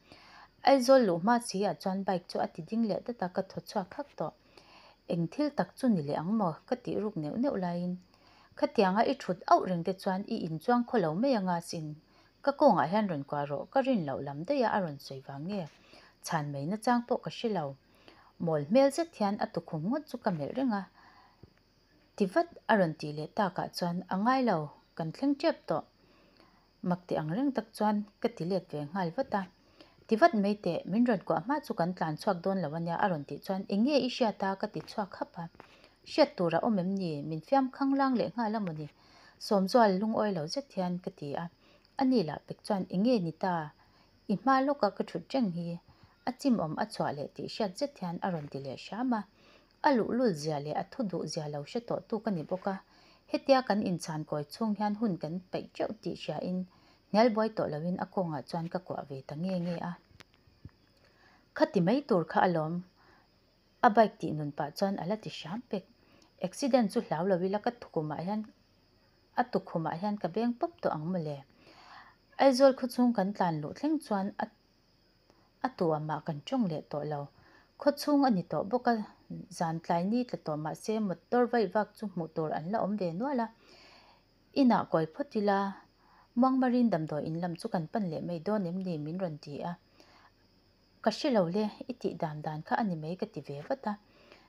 Aizawl luh hma si ah chuan bike chu a ti ding leh dat a, ka thaw chhuak hak tawh. Eng thil tak chu ni leh ang maw? Ka tih ruk neuh neuh laiin khatianga i thut auh reng te chuan i inchuang khaw lo mai anga sin Ka kawngah hian rawn kuah rawh, ka rin loh lam daih a a rawn sawi vang nge? Chhan mai nachang pawh ka hre lo. Mawl hmel zet hian a tukhum ngawt chu ka melh reng a. Ti vat a rawn tih leh takah chuan a ngai lo, kan thleng tep tawh. Mak ti ang reng tak chuan ka ti let ve nghal vat a. Ti vat mai teh, min rawn kuah hma chu kan tlan chhuak dawn lo ania a rawn tih chuan eng nge i hriat a ka ti chhuak hap a. Hriat tur a awm em ni? Min fiam khanglang leh nghal a mawni? Sawmzual lungawi lo zet hian ka ti a, a ni lah pek chuan eng nge ni ta? I hma lawka ka thut reng hi a chimawm a chhuah leh tih hriat zet hian a rawn ti leh hram a. A luhlul zia leh a thu duh zia lo hre tawh tu ka ni bawk a, hetia kan inchhan kawi chhung hian hun kan peih teuh tih hriain hnial buai tawh loin a kawngah chuan ka kuah ve ta nge nge a. Khati mai tur kha alawm. A bike tih nun pah chuan a la ti hram pek. Accident chu hlau lo ila ka tukhumah hian a tukhumah hian ka beng pawp tawh ang mawle. Aizawl khawchhung kan tlan luh thleng chuan a. A tu ah mah kan tawng leh tawh lo. Khaw chhung a ni tawh bawk a, zan tlai ni tla tawh mah se motor vaih vak chu hmuh tur an la awm ve nual a. Inah kawi phawt ila, Muangmarin damdawi in lam chu kan pan leh mai dawn em ni min rawn ti a. Ka hre lo le, i tih dan dan kha a ni mai ka ti ve vat a.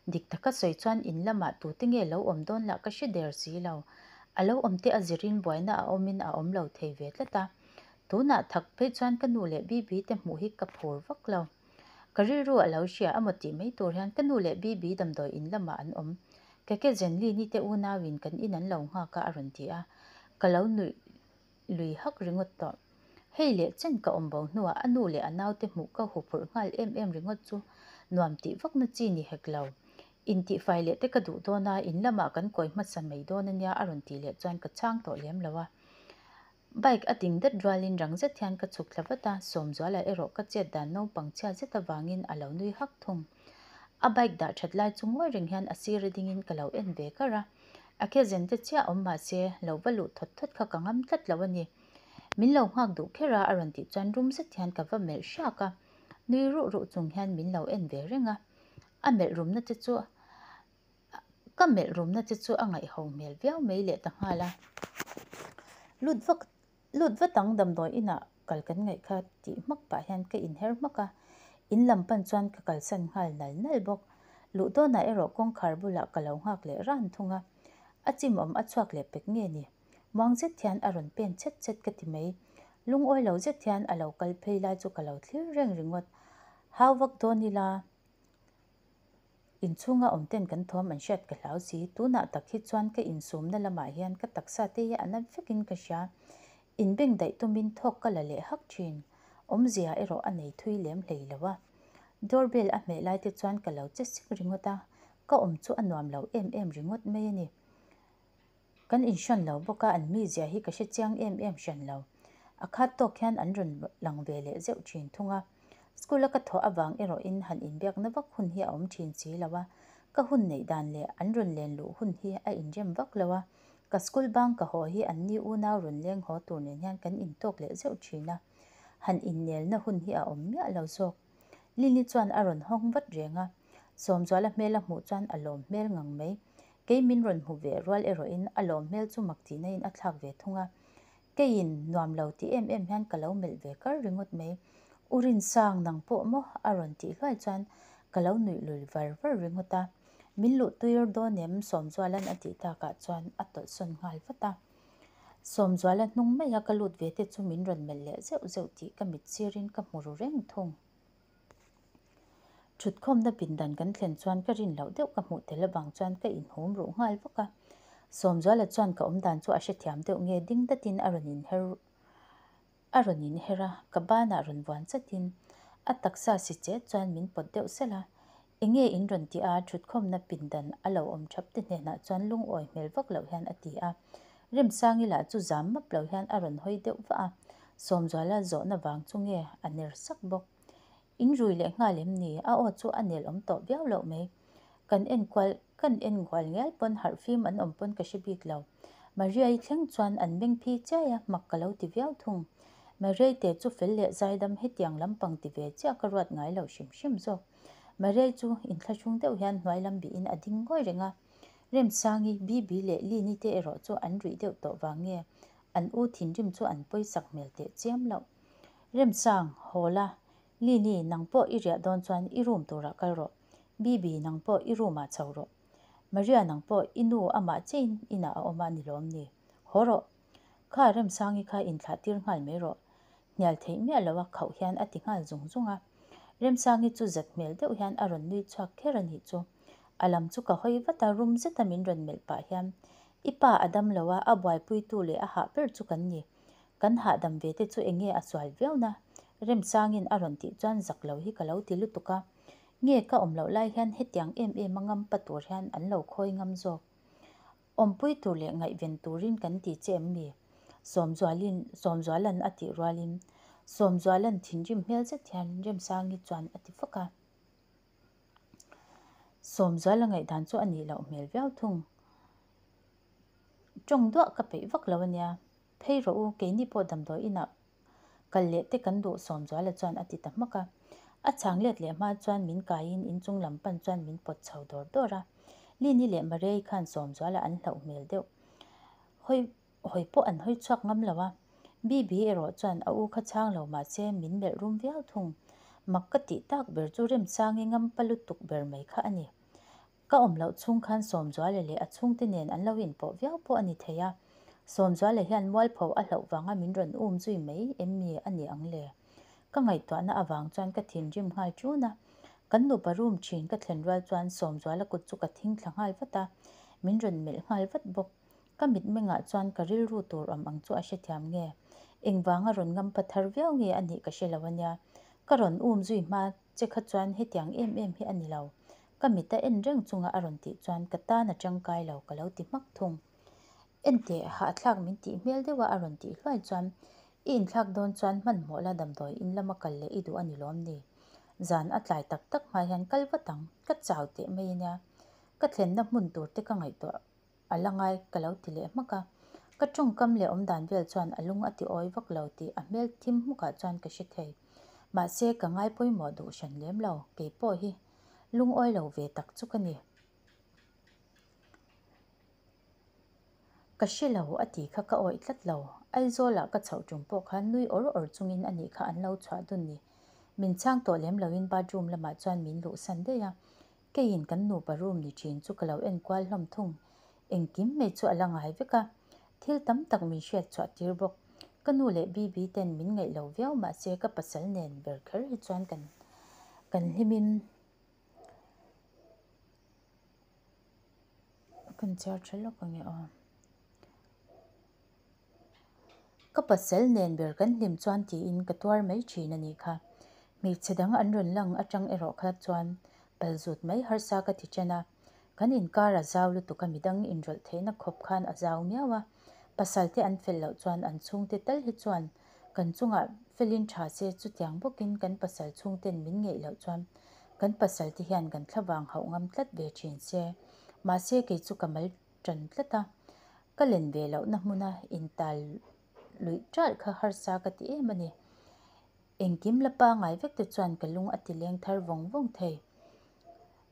Dik taka sawi chuan in lamah tute nge lo awm dawn lah ka hre der si lo. A lo awm te a zirin buaina a awmin a awm lo thei ve tlat a. Tunah thak phei chuan ka nu leh Bibi te hmuh hi ka phur vak lo. Ka rilru a lo hria a maw tih mai tur hian ka nu leh Bibi damdawi in lamah an awm. Keke Zenlini te unauin kan in an lo nghak a a rawn ti a. Ka lo nuih lui hak ringawt tawh. Hei leh chen ka awm bo hnuah a nu leh a naute hmuh ka huphurh nghal em em ringawt chu nuam tih vakna chi ni hek lo. Intihfai leh te ka duh dawn a, in lamah kan kawi hmasa mai dawn ania a rawn tih leh chuan ka chhang tawh lem lo a. Bike a ding dat rualin rang zet hian ka chhuk thla vat a, Sawmzuala erawh ka chet dan naupang chhia zet avangin a lo nui hak thung. A bike dah that lai chu ngawi reng hian a sir a dingin ka lo en ve kar a, a ke zen te chiah awm mah se lo va luh thawt thawt kha ka ngam tlat lo a ni. Min lo nghak duh kher a a rawn tih chuan rum zet hian ka va melh hrak a, nui ruh ruh chung hian min lo en ve reng a, a melh rumna te chu Ka melh rumna che chu a ngaihho hmel viau mai leh ta nghal a. Lut vak lut vat ang damdawi inah kal kan ngaih kha tih hmak pah hian ka inher hmak a, in lam pan chuan ka kalsan nghal nal nal bawk. Luh dawnah erawh kawngkhar bulah ka lo nghak leh ran thung a, a chimawm a chhuak leh pek nge ni? Muang zet hian a rawn pen chhet chhet ka ti mai. Lungawi lo zet hian a lo kal phei lai chu ka lo thlir reng ringawt. Hau vak dawn ila. Inchhunga awm ten kan thuam an hriat ka hlau si, tunah tak hi chuan ka insumna lamah hian ka taksa te hi a na vekin ka hria. Inbeng daih tumin thawk ka la leh hak thin. Awmzia erawh a nei thui lem hlei lo a. Door bell a hmeh lai te chuan ka lo che sik ringawt a, ka awm chu a nuam lo em em ringawt mai a ni. Kan inhran lo bawk a, an mizia hi ka hre chiang em em hran lo. A khat tawk hian an rawn lang ve leh zeuh thin thung a. School a ka thawh avang erawhin han inbiakna vak hun hi a awm thin si lo a, ka hun neih dan leh an rawn len luh hun hi a inrem vak lo a. Ka school bang ka haw hi an ni unau rawn leng haw tur nen hian kan intawk leh zeuh thin a, han innelna hun hi a awm miah lo zawk. Lily chuan a rawn hawng vat reng a, Sawmzuala hmel a hmuh chuan a lawm hmel ngang mai. Kei min rawn hmu ve rual erawhin a lawm hmel chu mak tihna in a thlak ve thung a. Keiin nuam lo ti em em hian ka lo melh ve kar ringawt mai. U Rinsang nang pawh maw? a rawn tih hluai chuan ka lo nuih lui var var ringawt a. Min luh tuir dawn em? Sawmzuala'n a tih takah chuan a tawlhsawn nghal vat a. Sawmzuala hnung maia ka lut ve te chu min rawn melh leh zeuh zeuh tih ka mit sirin ka hmu ru reng thung. Thutkhawmna pindan kan thlen chuan ka rin loh deuh ka hmuh tel avang chuan ka inhum ruh nghal vak a. Sawmzuala chuan ka awmdan chu a hrethiam deuh nge ding datin a rawn inher a rawn inher a, ka banah rawn vuan chatin a taksa si chet chuan min pawt deuh salh a. Enge in rawn tih a, thutkhawmna pindan a lo awm thap te hnenah chuan lungawi hmel vak loh hian a ti a. Remsangi lah chu zam map lo hian a rawn hawi deuh vah a, Sawmzuala zawhna vang chu nge a ner sak bawk. In rui leh nghal em ni? A aw chu a nel awm tawh viau loh mai. Kan enkual kan enkual ngial pawn harhfim an awm pawn ka hre bik lo. Maria-i thleng chuan an meng phi chiai a, mak ka lo ti viau thung. Maria-i te chu fel leh zaidam hetiang lampang ti ve chiah ka ruat ngai lo hrim hrim zawk. Maria-i chu inthlahrung deuh hian hnuai lam bihin a ding ngawi reng a. Remsangi, Bibi leh Lini te erawh chu an ruih deuh tawh vang nge an u thinrim chu an pawisak hmel teh chiam loh. Remsang, haw la, Lini, nang pawh i riah dawn chuan i room turah kal rawh. Bibi, nang pawh i room ah chho rawh. Maria, nang pawh i nu amah chein inah a awm a ni lawm ni? Haw rawh. Kha Remsangi kha inthlah tir nghal mai rawh. Hnial theih miah lo a khauh hian a ti nghal zung zung a. Remsangi chu zat hmel deuh hian a rawn nui chhuak kher a nih chu. A lam chu ka hawi vat a, rum zeta min rawn melh pah hian, I pa a dam lo a, a buaipuitu leh a hah ber chu kan ni. Kan hahdam ve te chu enge a sual viau na? Remsangin a rawn tih chuan zak lo hi ka lo ti lutuk a. Nge ka awm loh lai hian hetiang em em a ngam pa tur hian an lo khawi ngam zawk. Awmpui tur leh ngaihven turin kan ti che em mi? Sawmzualin Sawmzualan a tih rualin Sawmzualan thinrim hmel zet hian Remsangi chuan a ti fak a. Sawmzuala ngaihdan chu a nih loh hmel viau thung. Tawng duah ka peih vak lo a nia. Phei rawh u, keini pawh damdawi inah kal leh te kan duh Sawmzuala chuan a ti ta hmak a. A chhang let leh hma chuan min kaiin inchung lam pan chuan min pawt chho dawr dawr a. Lini leh Mariai khan Sawmzuala an hlauh hmel deuh. Hawi hawi pawh an hawi chhuak ngam lo a. Bibi erawh chuan a u kha chhang lo mahse min melh rum viau thung. Mak ka tih tak ber chu Remsangi ngampa lutuk ber mai kha a ni. Ka awm loh chhung khan Sawmzuala leh a chhungte nen an lo inpawh viau pawh a ni thei a. Sawmzuala hian mualpho a hlauh vanga min rawn um zui mai em mi a ni ang le? Ka ngaihtuahna avang chuan ka thinrim nghal ṭun a. Kan nupa room ṭhin ka thlen rual chuan Sawmzuala kut chu ka thing thla nghal vat a, min rawn melh nghal vat bawk. Ka mitmengah chuan ka rilru tur awm ang chu a hrethiam nge? Engvanga rawn ngampa thar viau nge a nih ka hre lo a nia. Ka rawn um zui hma che kha chuan hetiang em em hi a ni lo. Ka mit a en reng chunga a rawn tih chuan ka tan a tangkai lo ka lo ti hmak thung. Enteh, hahthlak min tih hmel deuha a rawn tih hluai chuan i inthlak dawn chuan hmanhmawh la damdawi in lama kal leh i duh a ni lawm ni? Zan a tlai tak tak hma hian kal vat ang, ka chau teh mai a nia. Ka thlenna hmun tur te ka ngaihtuah a la ngai ka lo ti leh hmak a. Ka tawngkam leh awmdan vel chuan a lung a ti awi vak lo tih a hmel thim hmukah chuan ka hre thei. Mahse, ka ngai pawimawh duh hran lem lo, kei pawh hi lungawi lo ve tak chu ka ni. Ka hre lo a tih kha ka awih tlat lo. Aizawlah ka chhoh tum pawh khan nui awr awr chungin a nih kha an lo chhuah dun ni. Min chhang tawh lem loin bathroom lamah chuan min luhsan daih a. Keiin kan nupa room ni thin chu ka lo en kual hlawm thung. Engkim mai chu a la ngai vek a, thil tam tak min hriat chhuah tir bawk. Ka nu leh Bibi ten min ngaih lo viau mahse ka pasal nen ber kher hi chuan kan kan hlimin kan chhiar tha lawk ang e aw. Ka pasal nen ber kan hlim chuan tiin ka tuar mai thin a nih kha. Hmeichhe dang an rawn lang atang erawh kha chuan palzut mai harsa ka ti chen a. Kan inkar a zau lutuk a midang inrawlh theihna khawp khan a zau miau a. Pasal te an fel loh chuan an chhungte tal hi chuan kan chungah felin tha se chutiang bawkin kan pasal chhungten min ngeih loh chuan kan pasal te hian kan thlavang hauh ngam tlat ve thin se. Mahse kei chu ka mal ṭan tlat a, ka len ve lohna hmuna intal luih ṭalh kha harsa ka ti em a ni. Engkim la pangai vek te chuan ka lung a ti leng thar vawng vawng thei.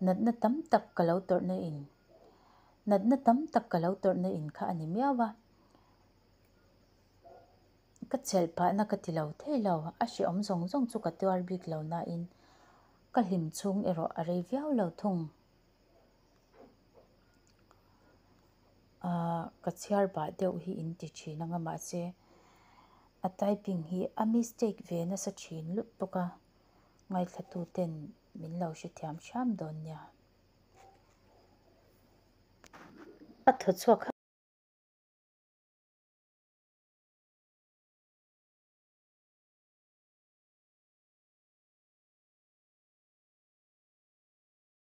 Natna tam tak ka lo tawrhna in Natna tam tak ka lo tawrhna in kha a ni miau a. Ka chelh phahna ka ti lo thei lo, a hrehawm zawng zawng chu ka tuar bik lo nain ka hlim chhung erawh a rei viau lo thung. Ahh ka chhiar bah deuh hi in ti thin ang a mahse a typing hi a mistake ve nasa thin lutuk a ngaithla tu ten min lo hrethiam hram dawn nia. A thaw chhuak.